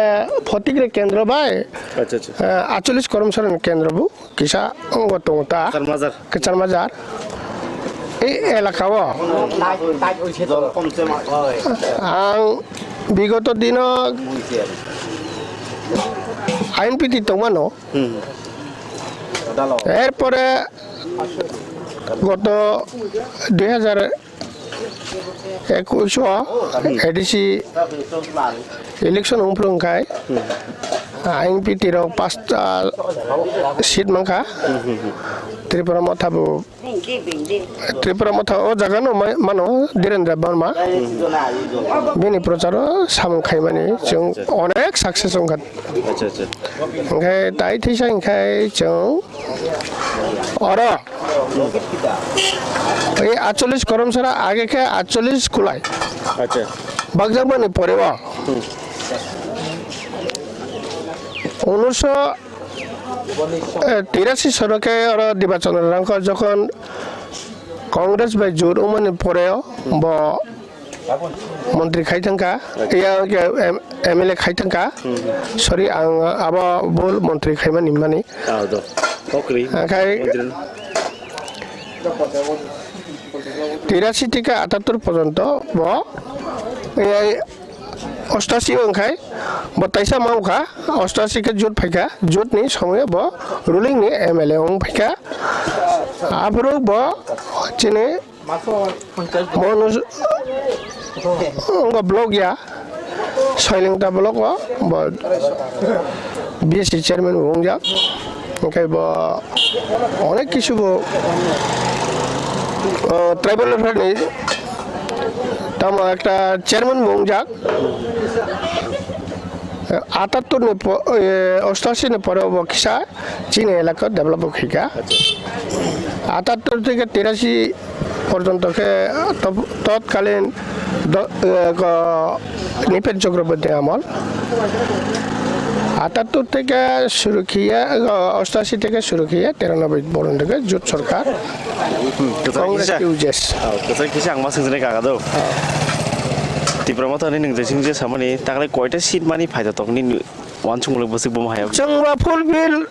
Photigre kendro bai, acha, acha. Eh, atchollish Koromsora ni kendro bo kisa ongbo tongo ta. Kwchar Majar. Kwchar Majar. Ei elaka o ang bigoto dino I N P T tongmano. Hmm. Erpore goto dui hajar ekush o A D C election wngphuru wngkhai, I N P T rok pasta seat mankha. Tripura Motha bo, Tripura Motha o jaga no mai-, mano Dhirendra Verma. Bini procharo samung khaimani chwng onek success wngkha. Acha, acha. Hwnkhe tai thisa hwnkhe chwng oro ei atchollish Koromsora age khe atchollish Kulai. Acha. Bakjakmani pore o. Hmm. Unisho, eh, tirasi soro khe oro Diba Chandra Rangkha jokhon Congress bai jut wngmani pore o bo montri khai thangkha, iya, iya, M-, M L A khai thangkha. Hmm. Sorry, ang abo bul montri khaimani hwnmani. Ah, do. Kokri. Akhai montri. Tirasi theke atattor porjonto bo, iya, ostashi wngkhai bo taisa ma wngkha, ostashi khe jut phaikha, jut ni somoyo bo ruling ni M L A wng phaikha. Aphuru bo chini Monu wngkha block ya, Soilengta block o bo B S C chairman bo wngjak, hwnkhe bo onek kisu bo, o, tribal welfare ni tamo ekta chairman bo wngjak. Atattor ni po-, e, ostashi ni pore bo kisa chini elaka develop khaikha. Atattor theke tirashi porjonto khe top-, totkalin do-, e, ko-, Nipen Chakraborty amol. Atattor theke suru khiya, e, ostashi theke suru khiya, tiranoboi porjonto khe jut sorkar. Hmm, kwchak Congress kisa. U J S. Oh, kwchak kisa ang ma swngsinai kaka do. Tipra Motha ni nwng jesing je samani, takle koita seat mani phaida tokni Wansukmung bwswk buma hai. Chwng ba fulfill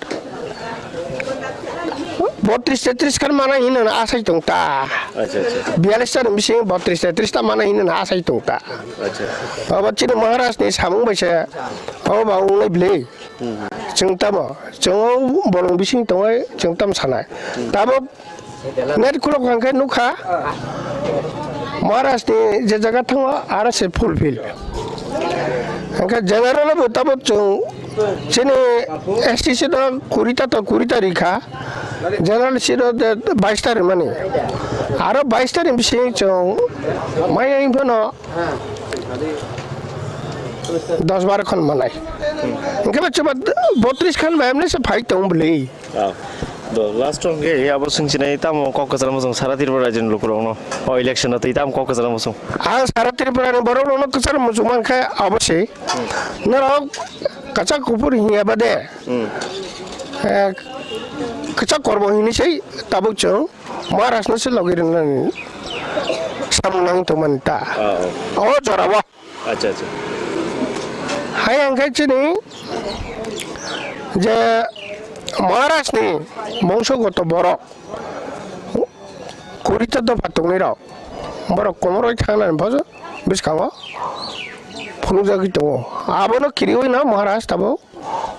botris tetris khan mana hinwi asai tong ta. Acha, acha. Biyalish ta ni bising botris tetris ta mana hinwi asai tong ta. Acha. Abo chini Maharaj ni samung bai se abo ba wngnai bwlwi. Hmm. Chwng tamo, chwng o bolong bising tongwi chwng tamo sanai. Hmm. Tabuk Net khulok hwnkhe nukha, Maharaj ni je jaga thango, aro se fulfill. Hwnkhe general bo tabuk chwng chini S T C no kuri ta to kuri ta rikha, general seat o de bais ta rimani. Aro bais ta ni bising chwng maya wng phano dos baro khan manai. Hwnkhe bo chuba botris khan bai amne se phai tong bwlwi. Ah, do last o hwnkhe abo swngchinai tamo kok kwcharo muchung sara Tripura rajyoni lukurokno o election o twi tamo kok kwcharo muchung. Ang sara Tripura ni borok rokno kwcharo muchung mankhe abo se. Hmm. Norok kwchak kuphur hinya bade. Hmm. Eh, kwchak kormo hinwi se tabuk chwng Maharaj no se logi rinani samung nang tongmani ta. Oh, oh. O jora o. Acha, acha. Hai ang khe chini je Maharaj ni bongsogoto borok kuri ta dopha tongwi rok borok komoroi thangnani bojo bwskango phunukjagwi tongo. Abono kiriwi no Maharaj tabuk.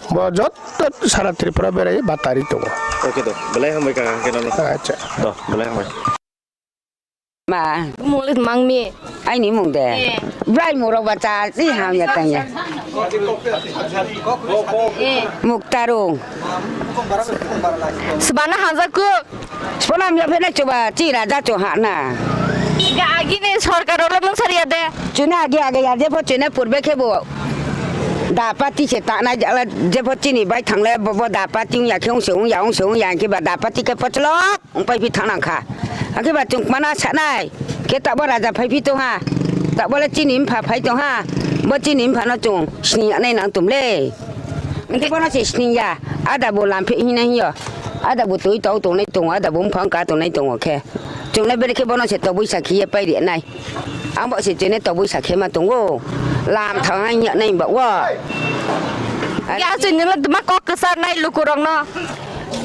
Bo jotto sara Tripura berai batari tongo. Oke to, belai hambai kaka keno no. Acha. To, belai hambai. Ma. Mulit mangmi. Aini mung de. Eh. Brai murok bacha si ham ya tang ya. Eh. Muktarung. Sebana hajaku. Sponam ya phena chuba chi raja chu ha na. Ga agini sorkar olo mung sariya de. Chuna agi agi ya jepho chuna purbe khe bo. Da pati se ta na jala jepho chini bai thangle bo bo da pati ya khe ung se ung ya ung se ung ya khe ba da pati khe pochlok ung pai phi thang nang kha. Akhe ba chung mana sa nai khe ta bo raja phai phi tong ha. Ta bo le chini mpha phai tong ha. Bo chini mpha no chung sini ya nai nang tum le. Hingke bono se sini ya, ada bo lam phi hina hiyo, ada bo twi tau tongnai tongo, ada bo mphang ka tongnai tongo khe. Chungle bere khe bono se tobui sa khiye pai ri nai. Ang bo se chene tobui sa khe ma tongo. Lam thang nai hiya nai ba wo. Ya se nila ma kok kasar nai lukurok no.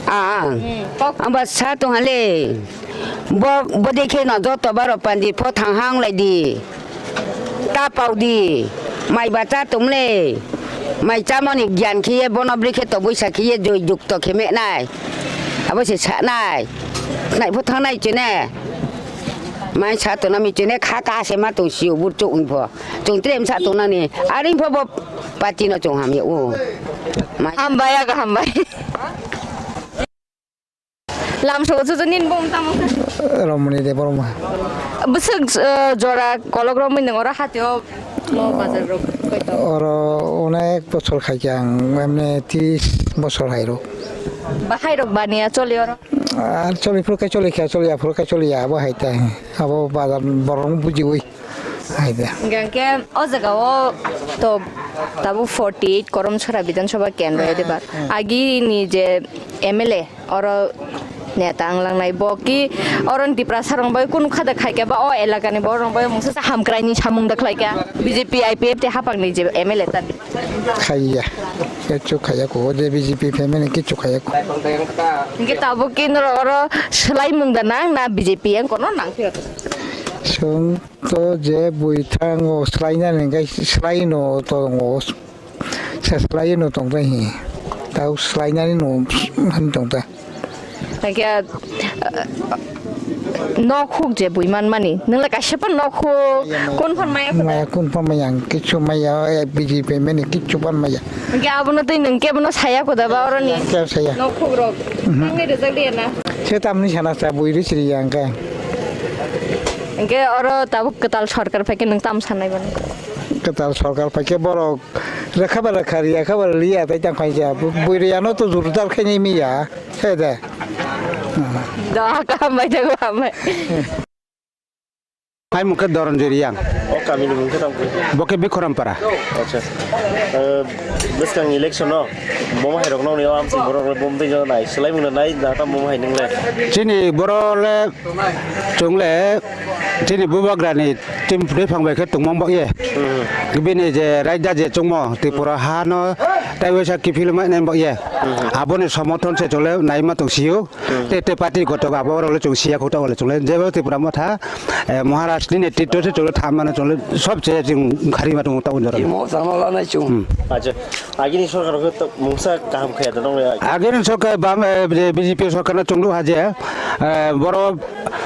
Ah, ah. Hmm, kok. Ang ba sa tong hale. Bo, bo dekhe no joto baro panji pho thang hang lai di. Ta pau di, mai ba cha tum le. Mai chamani gyan khiye bono bri khe tobui sa khiye joi jukto khe me nai. Abo se sa nai. Nai pho thang nai chene. Mai sa to nami chene kha ka se ma tong siu bu chung pho. Chung trem sa to nani. Aring pho bo pati no chung ham ye u. Mai. Hambai aga hambai. Lam so so nin bom tamo. Romoni de boroma. Bwswk, eh, jora kolok romwi nang oro hatio mo bazar rok koi to. Oro onek bochor khai khe ang, emne tris bochor hai rok. Bahai rok baniya choli oro. Ar choli phuru kai choli kha, choli aphuru kai choli ya, abo hai tai. Abo bazar borok bujiwi. Hai de. Hingke o jaga o to tabuk forty eight Koromchora Bidhan Sabha kendro ya de ba. Hmm. Agi ni je M L A oro neta wng langnai bo ki oro ni Tiprasa rong bai kunu kha da khai khe ba o elaka ni borok rong bai mungsa sa hamkrai ni samung da khlai kha B J P I P F T hapang ni je M L A ta. Khaiya. Kichu khaiya ko, o je B J P family kichu khaiya ko. Hingke tabuk ki norok oro swlai mung da nang na B J P yang kono nang phiya. Chwng to je bui thango swlainani hingke swlaino tongo. Sa swlaino tongta hi. Tau swlainani no han tongta. Hingke, eh, nok huk je bui manmani. Nwng le kaisa phan nok huk, kun phan maya phan? Maya kun phan maya, kichu maya, eh, B J P mani kichu phan maya. Hingke abono twi nwng kebono saya ko da ba oroni? Kebo saya. Nok huk rok. Mhm. Nangni rijak liya na? Se tamni sana sa bui ri siri ya hingke. Hingke oro tabuk kwtal sorkar phaikhe nwng tam sanai bono? Kwtal sorkar phaikhe borok Rwkha ba rwkha, riya kha ba riya, tei tang khaisa. Bu-, buiriyano to jurudar khainai miya, he de. Do, hambai jago, hambai. Hai mungkhe Doronjoi Riyang. O kamini mungkhe tang khe? Bo khe Bikhorampara. Acha. Eh, bwskang election no, bomo hai rok nokni o amsong borok rok bom tei nai, swlai mung nai, nata bomo hai nung le. Chini borok le Chwng le chini bubagrani team phwrwi phang bai khe tongmang bo ye. Hmm. Bini je raida je chwngmo Tripura ha no tei waisa kiphilwi ma nai bo ye. Hmm. Aboni somorthon se chwng le naima tong sio. Hmm. Tei, tei party kotok abo rok le chwng siya khok ta le chwng le jebo Tripura motha, eh, Maharaj ni netritwo se chwng le tha mano chwng le sob se chwng khari ma tong ta unjora. Imo sama la nai chwng. Hmm. Acha. Agini sorkar khe to mungsa kaham khaya da nong ya. Agini sorkar bam, eh, B J P sorkar no chunglu ha je, eh, boro,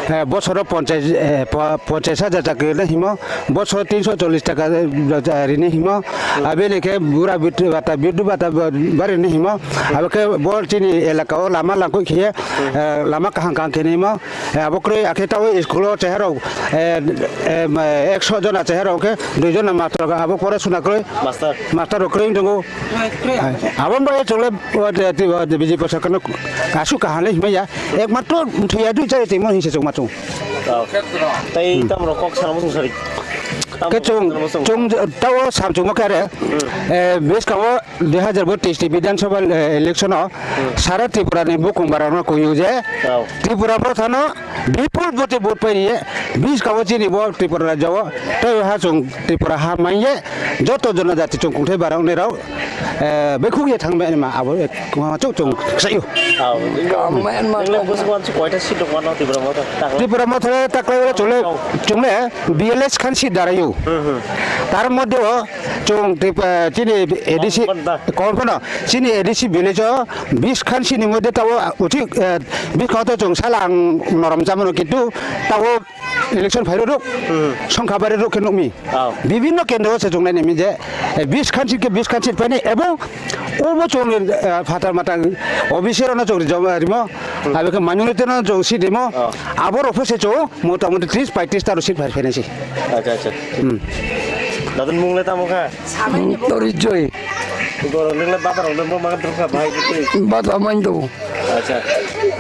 eh, bosoro ponchais, eh, po-, ponchais hajar chakri rina himo, bosoro tinso chollis taka, eh, rini himo, abini khe bura bit-, bata, biddu bata ba-, barini himo, abo khe bor chini elaka o lama langkuk khiye, eh, lama kaham kaham khini himo, eh, abo kwrwi akhe tao school o cheharok, eh, eh, ma, ekso jona cheharok khe dui jona master rok abo pore suna kwrwi. Master. Master rok kwrwi wng tongo. Kwrwi, kwrwi. Hai. Abo wngkha chwng le, o, de, de, o, de, B J P sorkar no aswk kaham le himya. Ekmatro thwiya dui chari tongmo hinwi se chwng ma chwng. Oh. Tei hmm. Tamo rok kok sana muchung sari. Ke chung, chung tao samchung mo kare, eh, bwskango dui hazar bwtris ni Bidhan Sabha, eh, election o sara Tripura ni bukung barang no kuyu je, Tripura Motha no bipul vote vote pai ye, bwskango chini bo Tripura rajya o, tei ha chung Tripura ha mai ye, joto jonojati chung kungthai barang ni rao, eh, bekhuk ye thang bai ma abo, eh, chuk chung sayo. Kamen ma. Nang le bwskango koita seat rok mano Tripura Motha? Tripura Motha le taklai ula chule, chungle B L S khan seat darayo. Tar moddhe o chung Trip-, eh, chini A D C, Komon ba? Komon phano, chini A D C village o bis khan seat ni moddhe tao uthi, eh, bis khan to chung sala ang norom chamano kintu tao election phairok, songkha barirok khe nukmi. Bibhinno kendro o se chungnai nimi je, eh, bis khan seat khe bis khan seat painai ebong obo chung, eh, phatar matang O B C rokno chung rijom-, rimo, abo khe minority no chung seat rimo, aborok pho se chung motamoti tris paitris ta rok seat phai phainai se. Acha, acha. Dadun mung le tamo kha? Tori Joy. Goro nung le bata rok le bo ma drukha bai. Bata main do. Acha.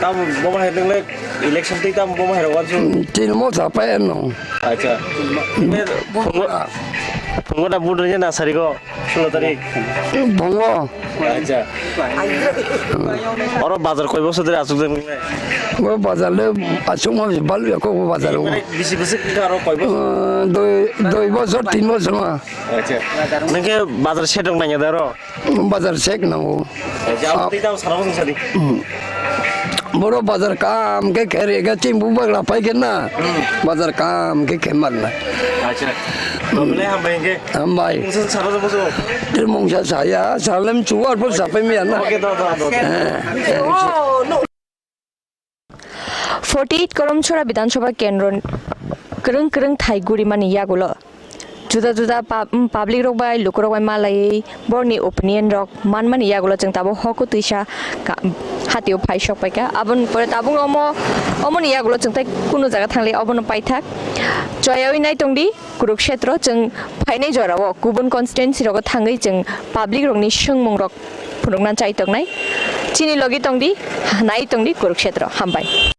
Tamo bo ma hai nung le election tei tamo bo ma hai rok wansu. Tin mo sa pa no. Acha. Phungo da budu na sari go. Sulo tarik. Phungo. Acha. Oro bazar koi bosor dere asuk jeng nung le? Bo bazar le asuk ma balu ya ko bazar o. Bisi bisi karo koi bosor? Doi, doi bosor, tin bosor ma. Acha. Nung khe bazar set rok nangya da ro? Bazar sek nango. Jao tei tamo sana bosong sadi. Boro bazar kam khe khere ga ching bu bagla pai khe na. Bazar kam khe khe man na. Acha. Tobole hambai hingke. Hambai. Mungsa sana bosong. Tir mungsa saya salem chuwar po sapai miya na. Okay, do, do, do. Forty eight Koromchora Bidhan Sabha Kendro kwrwng kwrwng thai gurimani yagulo juda juda pub-, um, public rok bai lukurok bai malaiwi borokni opinion rok manmani yagulo chwng tabuk hoko twisa ka-, hatio phai sok paikha. Aboni pore tabuk omo, omoni yagulo chwng tei kunu jaga thangle obono paithak. Choyawi nai tongdi. Kurukshetro chwng phainai jorao kubun constituency rogo thangwi chwng public rokni swngmung rok phunukna chai tongnai. Chini logi tongdi, nai tongdi Kurukshetro. Hambai.